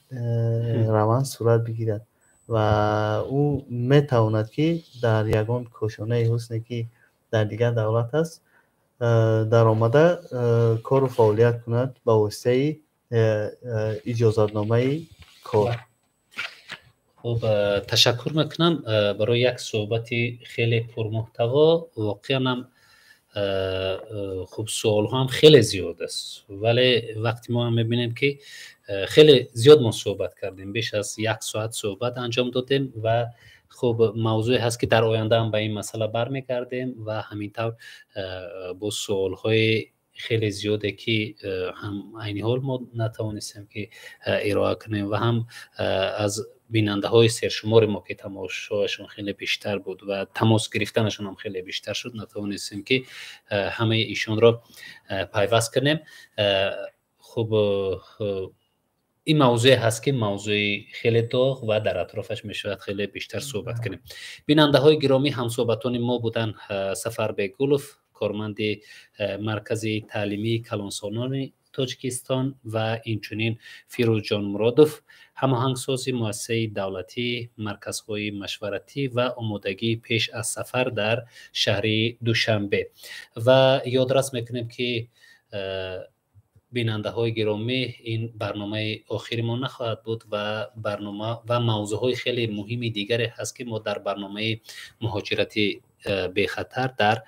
раванд сурат бигирад. Ва ӯ метавонад, ки дар ягон кошонаи ҳусне, ки дар дигар давлат аст, даромада кору фаъолият кунад ба воситаи иҷозатномаи кор. Хуб, ташаккур мекунам барои як суҳбати хеле пурмуҳтаво. Воқеан ҳам хуб, суолҳо ҳам хеле зиёд аст, вале вақти мо ҳам мебинем, ки хеле зиёд мо суҳбат кардем, беш аз як соат суҳбат анҷом додем. Ва хуб, мавзӯе ҳаст, ки дар оянда ҳам ба ин масъала бармегардем ва ҳамин тавр бо суолҳои хеле зиёде, ки ҳам айни ҳол мо натавонистем, ки ироа кунем, ва ҳам аз бинандаҳои сершумори мо, ки тамошояшон хеле бештар буд ва тамос гирифтанашон ҳам хеле бештар шуд, натавонистем, ки ҳамаи ишонро пайваст кунем. Хуб, ин мавзӯе ҳаст, ки мавзӯи хеле доғ ва дар атрофаш мешавад хеле бештар суҳбат кунем. Бинандаҳои гиромӣ, ҳамсӯҳбатони мо буданд Сафарбек Гулов, корманди Маркази таълимии калонсолони Тоҷикистон, ва инчунин Фирӯзҷон Муродов, ҳамоҳангсози Муассисаи давлатии марказҳои машваратӣ ва омодагии пеш аз сафар дар шаҳри Душанбе. Ва ёдрас мекунем, ки бинандаҳои гиромӣ, ин барномаи охири мо нахоҳад буд ва барнома ва мавзӯъҳои хеле муҳими дигаре ҳаст, ки мо дар барномаи муҳоҷирати бехатар дар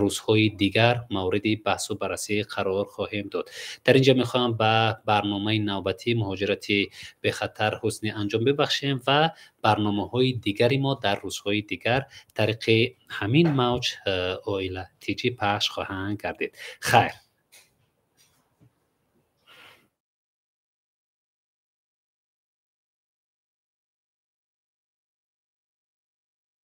рӯзҳои дигар мавриди баҳсу баррасӣ қарор хоҳем дод. Дар ин ҷо мехоҳам ба барномаи навбатии муҳоҷирати бехатар ҳусни анҷом бибахшем ва барномаҳои дигари мо дар рӯзҳои дигар тариқи ҳамин мавҷ Оила Тҷ пахш хоҳанд гардид. Хайр.